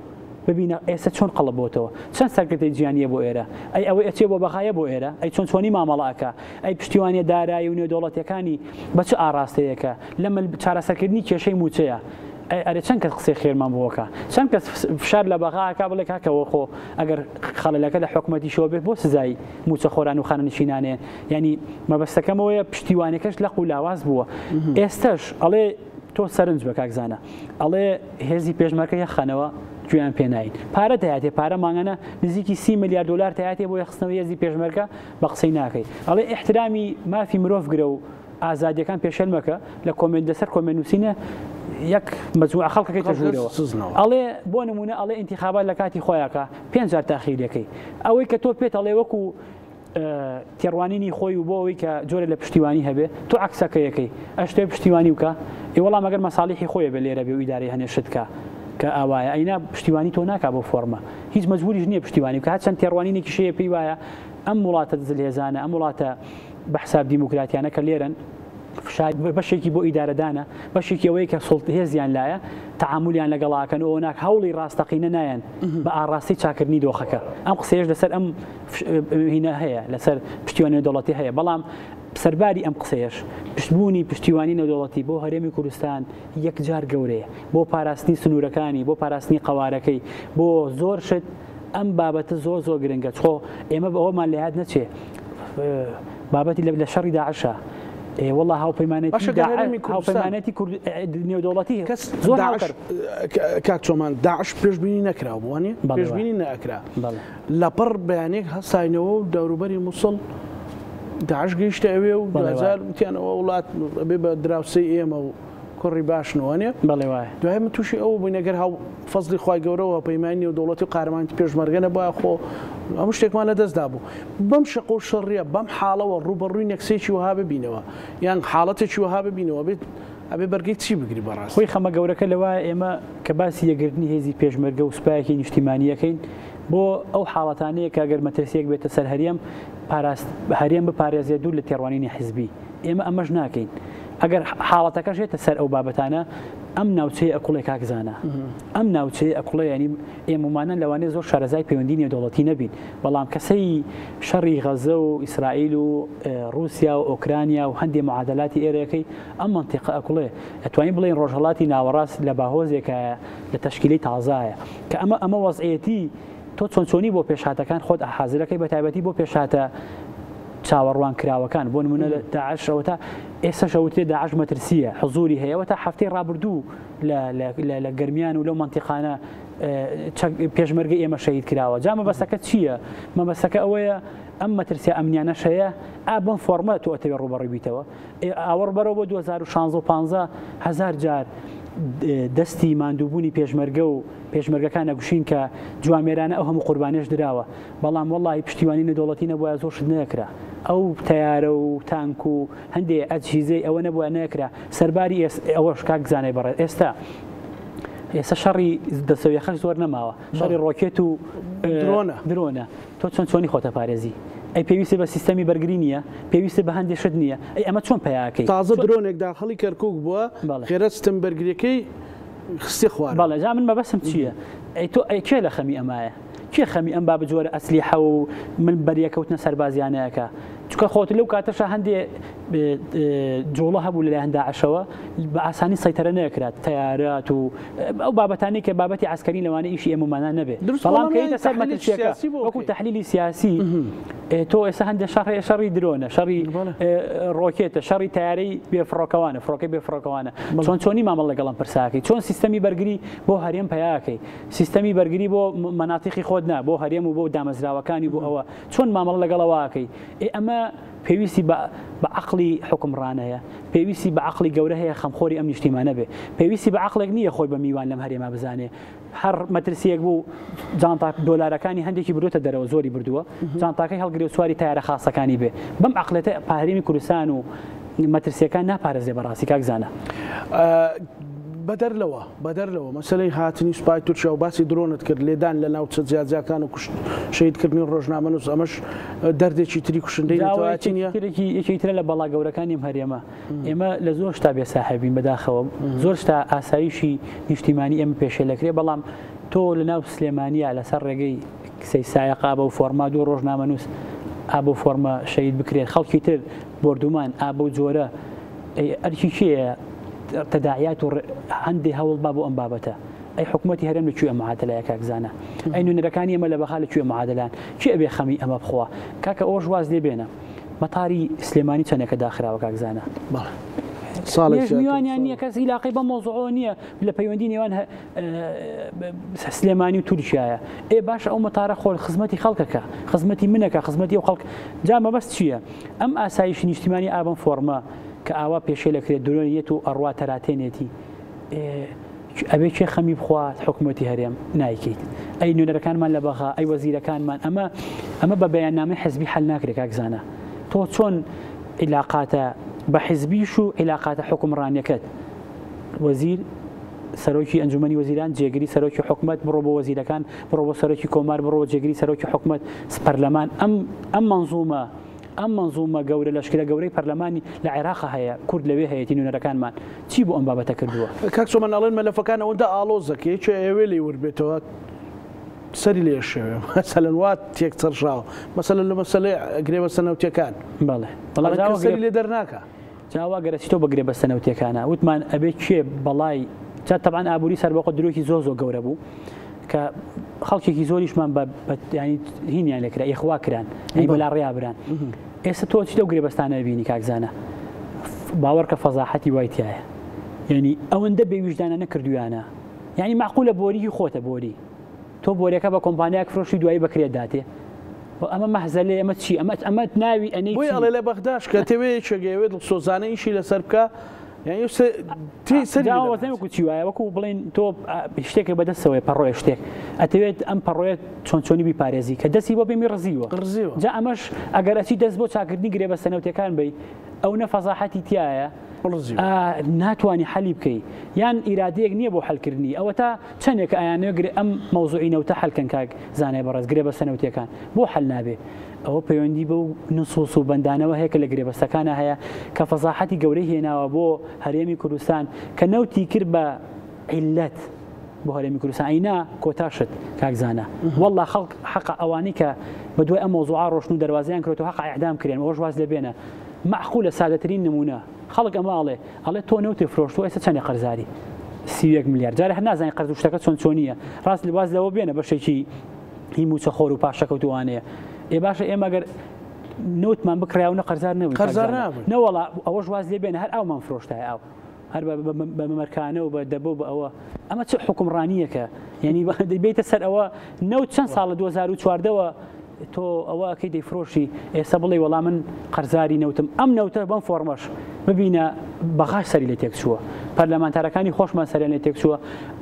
ببینە ئێستا چۆن قەڵب بۆتەوە، چەند سەرکردەی جیهانیە بۆ ئێرە، ئەی ئەوەی ئەچێ بۆ بەغایە بۆ ئێرە، ئەی چۆن چۆنی مامەڵە ئەکا، ئەی پشتیوانیە دارایی و نێودەوڵەتیەکانی بە چ ئاڕاستەیەکە لە مل چارەسەرکردنی کێشەی مووچەیە، ئەی ئەرێ چەند کەس قسەی خێرمان بۆ ئەکا، چەند کەس فشار لە بەغا ئەکا بڵێ کاکە وەخۆ ئەگەر خەڵەلەکە لە حکومەتیشەوە بێت بۆ سزای مووچەخۆران و خانەنشینانێ، یانی مەبەستەکەم ئەوەیە پشتیوانەکەش لەق و لاواز بووە. ئێستەش ئەڵێ تۆ سەرنج بە کاک زانا، ئەڵێ هێزی پێشمەرگە یەخەنەوە گوێیان پێ ناین، پارە دەیاتێ، پارە مانگانە نزیکی 30 ملیار دۆلار تایاتێ بۆ یەخستنەوەی هێزی پێشمەرگە، بە قسەی ناکەی. ئەڵێ ئیحترامی مافی مرۆڤ گرە و ئازادیەکان پێشێل مەکە، لە comment لەسەر comment نووسینە یەک مەجموعە خەڵکەکەی تەژوورەوە. ئەڵێ بۆ نمونە ئەڵێ ئینتیخابات لە کاتی خۆیاکە 5 جار تاخیرەکەی. ئەوەی کە تۆ پێت ئەڵێ وەکو تێڕوانینی خۆی و بۆ ئەوەی کە جۆرە لە پشتیوانی هەبێ تۆ عەکسەکەیەکەی ئەشتێ پشتیوانی بکە، ئێ وەڵام ئەگەر مەساڵیحی خۆیە بێ لێرە بێ و ئیدارەی هەنێ شت کە کە ئاوایە ئەینا پشتیوانی تۆ ناکا بۆ فۆرمە، هیچ مەجبوریش نییە پشتیوانی بکە، هەرچەند تێڕوانینێکیش هەیە پێی وایە ئەم وڵاتە زلهێزانە، ئەم وڵاتە بە حساب دیموکراتیانە کە لێرەن فشار بەشێکی بۆ ئیدارەدانە، بەشێکی ئەوەیە کە سوڵت هێزیان لایە تەعامولیان لەگەڵاکەن و ئەوە ناک هەوڵی ڕاستەقینە نایەن بە ئاڕاستەی چاکردنی دۆخەکە. ئەم قسەیەش لەسەر ئەم هینە هەیە، لەسەر پشتیوانی نێودەوڵەتی هەیە، بەڵام سەرباری ئەم قسەیەش پشتبوونی پشتیوانی نێودەوڵەتی بۆ هەرێمی کوردستان یەکجار گەورەیە، بۆ پاراستنی سنوورەکانی، بۆ پاراستنی قەوارەکەی، بۆ زۆر شت ئەم بابەتە زۆر زۆر گرنگە. چخۆ ئێمە بەوەمان لە یاد نەچێ بابەتی لە شەڕی داعشە، وەڵا هاوپەیمانێتی نێودەوڵەتی کەس زۆر داعش کاک چۆمان داعش پێشبینی نەکرا بووانی پێشبینی نەکرا، لەپڕ بەیانێک هەستاینەوە و دەوروبەری موسڵ داعش گەیشتە ئەوێ و دوجار وتیانەوە وڵات ئەبێ بە دراوسێی ئێمە و کوڕی باشنەوە نیە؟ بەڵێ وایە. دوای من تووشی ئەوە بووین ئەگەر هاو فەزلی خوای گەورەوە پەیمانی نێودەوڵەتی و قارەمانیتی پێشمەرگە نەبوایە خۆ هەموو شتێکمان لەدەست دابوو. بەم شەق و شەڕیە بەم حاڵەوە ڕووبەڕووی نەکسێکی وەها ببینەوە یان حاڵەتێکی وەها ببینەوە بێت ئەبێ بەرگەی چی بگری بەڕاستی؟ خۆی خەمە گەورەکە لەوایە ئێمە کە باسی یەکگرتنی هێزی پێشمەرگە و سوپایەکی نیشتیمانییەکەین بۆ ئەو حاڵەتانەیە کە ئەگەر مەترسییەک بێتە سەر هەرێم پاراست هەرێم بپارێزێت دوور لە تێڕوانینی حزبی. ئێمە ئەمەش ناکەین. ئەگەر حاڵەتەکەش هێتە سەر ئەو بابەتانە ئەم ناوچەیە ئەکوڵێ کاک زانا، ئەم ناوچەیە ئەکوڵێ، یعنی ئێمەمانە لەوانەیە زۆر شارەزای پەیوەندی نێودەوڵەتی نەبین، بەڵام کەسەی شەڕی غەزە و ئیسرائیل و ڕووسیا و ئۆکرانیا و هەندێ معادلاتی ئێرەکەی ئەم مەنتیقە ئەکوڵێ. ئەتوانین بڵێین ڕۆژهەڵاتی ناوەڕاست لە باهۆزێکایە، لە تەشکیلەی تازایە کە ئەمە ئەمە وەزعیەتی تۆ چۆن چۆنی بۆ پێشهاتەکان خۆت حازرەکەی، بە تایبەتی بۆ پێشهاتە چاوەڕوان کراوەکان، بۆ نمونە لە داعش ئەوە تا ئێستاش ئەوترێ داعش مەترسیە، حزوری هەیە، ئەوە تا هەفتەی ڕابردوو لە گەرمیان و لەو مەنتیقانە پێشمەرگە ئێمە شەهید کراوە. جا مەبەستەکە چییە؟ مەبەستەکە ئەوەیە ئەم مەترسیە ئەمنیانەش هەیە، ئا بەم فۆرمە تۆ ئەتەوێ ڕووبەڕووی بیتەوە. ئاوەڕ بەرەوە بۆ 2016 و 15 هەزار جار دەستی ماندووبوونی پێشمەرگە و پێشمەرگەکان ئەگوشین کە جوامێرانە ئەو هەموو قوربانیش دراوە، بەڵام وەڵاهی پشتیوانی نێودەوڵەتی نەبوایە زۆر شت نەکرا، ئەو تەیارە و تانک و هەندێ ئەجهیزەی ئەوە نەبوایە نەکرا. سەرباری ئەوەش کاک زانای بەڕێز ئێستا ئێستا شەڕی دەسەویەخەش زۆر نەماوە، شەڕی ڕۆکێت و درۆنە. درۆنە. تۆ چۆن چۆنی خۆتە پارێزی؟ ئەی پێویستی بە سیستەمی بەرگری نییە؟ پێویستی بە هەندێ شت نییە؟ ئەی ئەمە چۆن پەیاکەی؟ تازە درۆنێک داخڵی کەرکوک بووە، خێرا سیستەم بەرگریەکەی خستیە خوارەوە. بەڵێ، جا من مەبەستم چییە؟ ئەی تۆ ئەی کێ لە خەمی ئەمایە؟ کێ خەمی ئەم بابە جۆرە ئەسلیحە و من بەریەکەوتنە سەربازیانەیەکە؟ چونکە خۆت لەو کاتەشا هەندێ جوڵە هەبوو لەلایەن داعشەوە بە ئاسانی سەیتەرە نەکرا، تەیارات و ئەو بابەتانەی کە بابەتی عەسکەری لەوانە ئیشی ئێمەمانە نەبێ، بەڵام کە یتە سەر مەترسیەکە وەکو تەحلیلی سیاسی تۆ ئێستا هەندێک شەڕ هەیە، شەڕی درۆنە، شەڕی ڕۆکێتە، شەڕی تەیارەی بێفڕۆکەوانە، فڕۆکەی بێفڕۆکەوانە. چۆن چۆنی مامەڵە لەگەڵ ئەم پرساکەی؟ چۆن سیستەمی بەرگری بۆ هەرێم پەیاکەی؟ سیستەمی بەرگری بۆ مەناتیقی خۆت نا، بۆ هەرێم و بۆ دامەزراوەکانی بۆ ئەوە چۆن مامەڵە لەگەڵ ئەوە ئەکەی؟ ئێ ئەمە پێویستی بە بە عەقڵی حوکمڕان هەیە، پێویستی بە عەقڵی گەورە هەیە خەمخۆری ئەم نیشتیمانە بێ، پێویستی بە عەقڵێک نییە خۆی بە میوان لەم هەرێما بزانێ. هەر مەترسییەک بوو جانتا دۆلارەکانی هەندێکی بردۆتە دەرەوە، زۆری بردووە، جانتاکەی هەڵگرێ و سواری تەیارە خاسەکانی بێ. بەم عەقڵێتە هەرێمی کوردستان و مەترسییەکان ناپارێزرێ بەڕاستی کاک زانا. بەدەر لەوە بەدەر لەوە مەسەلەی هاتنی سوپای تورکیا و باسی درۆنت کرد لێدان لە ناوچە جیاجیاکان و کوشت شەهیدکردنی ڕۆژنامەنووس ئەمەش دەردێکی تری کوشندەی نەتەوایەتی نییە؟ یەکێکی ترە لە بەڵا گەورەکانی ئەم هەرێمە. ئێمە لە زۆر شتا بێ ساحێبین بەداخەوە زۆر شتا ئاسایشی نیشتیمانی ئێمە پێشێل دەکرێت بەڵام تۆ لە ناو سلێمانیا لەسەر ڕێگەی کسەی سایەق ئابە و فۆرما دوو ڕۆژنامەنووس ئابە و فۆرمە شەهید بکرێت خەڵکی تر بۆردومان ئابە و جۆرە ئەی ئەرکی کێیە تەداعیات و هەندێ هەوڵ با بۆ ئەم بابەتە ئەی حکوومەتی هەرێم لە کوێ معادلەیە کاک زانا ئەی نوێنەرەکانی ئێمە لە بەغا لە کوێ معادلان کێ ئەبێ خەمی ئەمە بخوا کاکە ئەوەش واز لێ بێنە مەتاری سلێمانی چەندێکە داخراوە کاک زانا بەڵێ ساڵێک میوانیان نییە کەس ئیلاقەی بە مۆزوعەوە نییە لە پەیوەندی نێوان سلێمانی و تورکیایە ئێ باش ئەو مەتارە خۆل خزمەتی خەڵکەکە خزمەتی منەکە خزمەتی ئەو خەڵک جا مەبەست چییە ئەم ئاسایشی نیشتیمانی ئابم فۆرمە کە ئاوا پێشێل ئەکرێت درۆن یەت و ئەڕوا تەراتێنێتی ئەبێ کێ خەمی بخوات حکومەتی هەرێم نایکەیت ئەی نوێنەرەکانمان لە بەغا ئەی وەزیرەکانمان ئەمە ئەمە بە بەیاننامەی حزبی حل ناکرێت کاک زانا تۆ چۆن عیلاقاتە بە حزبیش و عیلاقاتە حکومڕانیەکەت وەزیر سەرۆکی ئەنجومەنی وەزیران جێگری سەرۆکی حکومەت بڕۆ بۆ وەزیرەکان بڕۆ بۆ سەرۆکی کۆمار بڕۆ جێگری سەرۆکی حکومەت پەرلەمان ئەم ئەم منزومە ئەم مەنزومە گەورە لەشکرە گەورەی پەرلەمانی لە عێراقا هەیە کورد لەوێ هەیەتی نوێنەرەکانمان چی بۆ ئەم بابەتە کردووە؟ کاک چۆمان ئەڵێن مەلەفەکان ئەوەندە ئاڵۆزە کە یەکێ ئەیەوێ لێی ورد بێتەوە سەری لێ ئەشێوێ مەسەلەن وا تێک چڕژاوە مەسەلەن لە مەسەلەی گرێبەستە نەوتیەکان بەڵێ بەڵام کەس سەری لێ دەرناکا. جا وا گەر ئەچیتەوە بە گرێبەستە نەوتیەکانە وتمان ئەبێ کێ بەڵای جا تەبعەن ئابووری سەربەخۆ درۆکی زۆر زۆر گەورە بوو کە خەڵکێکی زۆریشمان بە ینی هینیان لێکرا ئیخوا کران یعنی بەلا ڕیا بران ئێستا تۆ چی لەو گرێبەستانە بینی کاک زانا باوەڕکە فەزاحەتی وای تایە یعنی ئەوەندە بێویژدانە نەکردویانە یعنی معقولە بۆریی خۆتە بۆری تۆ بۆریەکە بە کۆمپانیایەک فرۆشی دوایی بەکرێت داتێ و ئەمە مەهزەلەیە ئەمە چی ئەمە ئەمە ناوی ئەنێی بۆیە چی؟ ئەڵێ لە بەغداش کە تەوێ یەکێک ئەیەوێ دڵسۆزانە ئیشی لەسەر بکا یانی تێی سەری جا لێ وەزنی دەرناچێ. وەکو چی وایە وەکو بڵێین تۆ شتێکە بەدەستەوەیە پەڕۆیە شتێک ئەتەوێت ئەم پەڕۆیە چۆن چۆنی بیپارێزی کە دەستی بۆ بێمی ڕزیوە ڕزیوە. جا ئەمەش ئەگەر ئەچی دەست بۆ چاکردنی گرێبەستە نەوتیەکان بەی ئەو نە فەزاحەتی تیایە ڕزیوە. ناتوانی حەلی بکەی یان ئیرادەیەک نییە بۆ حەلکردنی ئەوەتا چەندێکە ئەیانەوێ گرێ ئەم مەوزوعی نەوتە حەل کەن کاک زانای بەڕێز گرێبەستە نەوتیەکان بۆ حەل نابێ ئەوە پەیوەندی بەو نسوس و بەندانەوە هەیە کە لە گرێبەستەکانا هەیە کە فەزاحەتی گەورەی هێناوە بۆ هەرێمی کوردستان کە نەوتی کرد بە عیللەت بۆ هەرێمی کوردستان ئەی نا کۆتا شت کاک زانا واللە خەڵک حەقە ئەوانەی کە بە دوای ئەم مەوزوعە ڕۆشن و دەروازەیان کرێتەوە حەقە ئیعدام کرێن ئەوەش واز لێ بێنە مەعقولە سادەترین نمونە خەڵک ئەمە ئەڵێ ئەڵێ تۆ نەوتت فرۆشتووە ئێستا چەندێ قەرزاری؟ 31 ملیار جارێ هەر نازانی قەرز و شتەکە چۆن چۆنیە ڕاست واز لەوە بێنە بەشێکی هی موچەخۆر و پاشەکەوت و وانەیە ئێ باشە ئێمە گەر نەوتمان بکڕیا و نە قەرزار نەبووین قەرزار نابووین. نەوەڵا ئەوەش واز لێ بێنە هەر ئاومان فرۆشتایە ئاو هەر بە مەمەرکانە و بە دەبە و بە ئەوە ئەمە چ حوکمڕانییەکە یعنی بێتە سەر ئەوە نەوت چەند ساڵ لە 2014ەوە تۆ ئەوە ئەکەی دەیفرۆشی ئێستا بڵێی وەڵا من قەرزاری نەوتم ئەم نەوتە بەم فۆڕمەش ببینە بەغاش سەری لێ تێکچووە پەرلەمانتارەکانی خۆشمان سەریان لێ تێکچووە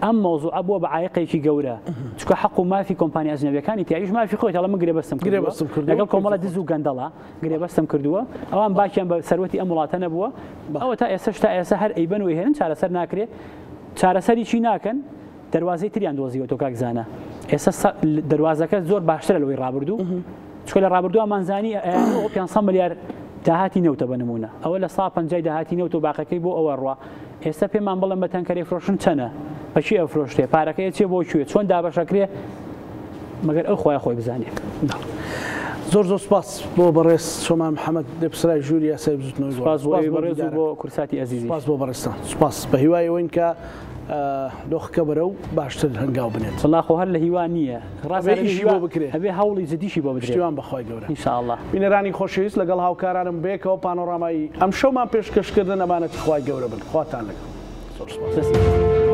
ئەم مەوزوعە بووە بە عایقێکی گەورە چونکە حەق و مافی کۆمپانیا ئەجنەبیەکانی تیایش مافی خۆی ئەڵێ من گرێبەستم کردووە لەگەڵ کۆمەڵە دز و گەندەڵە گرێبەستم کردووە ئەوان باکیان بە سەروەتی ئەم وڵاتە نەبووە ئەوە تا ئێستاش تا ئێستا هەر ئەیبەن و ئەیهێنن چارەسەر ناکرێ چارەسەریی ناکەن دەروازەی تریان دۆزیوەتەوە کاک زانا ئێستا دەروازەکە زۆر باشترە لەوەی ڕابردوو چونکە لە ڕابردوو ئەمانزانی ئەو 500 ملیار داهاتی نەوتە بە نمونە ئەوە لە سا پەنجای داهاتی نەوت و باقەکەی بۆ ئەوە ڕوا ئێستا پێمان بڵێن بە تەنکەرێک فرۆشن چەنە بەچی ئەفرۆشتێ پارەکەی چێ بۆ کوێ چۆن دابەشەکرێ مەگەر ئەو خۆیان خۆی بزانێ. زۆر زۆر سپاس بۆ بەڕێز چۆمان محەممەد لێپرسراوی ژووری یاسای بزوتنەوەی گۆڕان. سپاس بۆ ئێوەی بەڕێز و بۆ کورساتی ئەزیزیش. سپاس بۆ بەڕێزتان. سپاس. بە هیوای ئەوەین کە دۆخەکە بەرەو باشتر هەنگاو بنێت. وەڵا خۆ هەر لە هیوا نییە. ڕاستە ئەبێ ئیشی بۆ بکرێ. ئەبێ هەوڵی جدیشی بۆ بدرێ. پشتیوان بە خوای گەورە. ان شاء اللە. بینەرانی خۆشەویست لەگەڵ هاوکارانم بەیەکەوە پانۆرامای ئەمشەومان پێشکەش کردن ئەمانەتی خوای گەورە بن خواتان لەگەڵ. زۆر سپاس. دەست.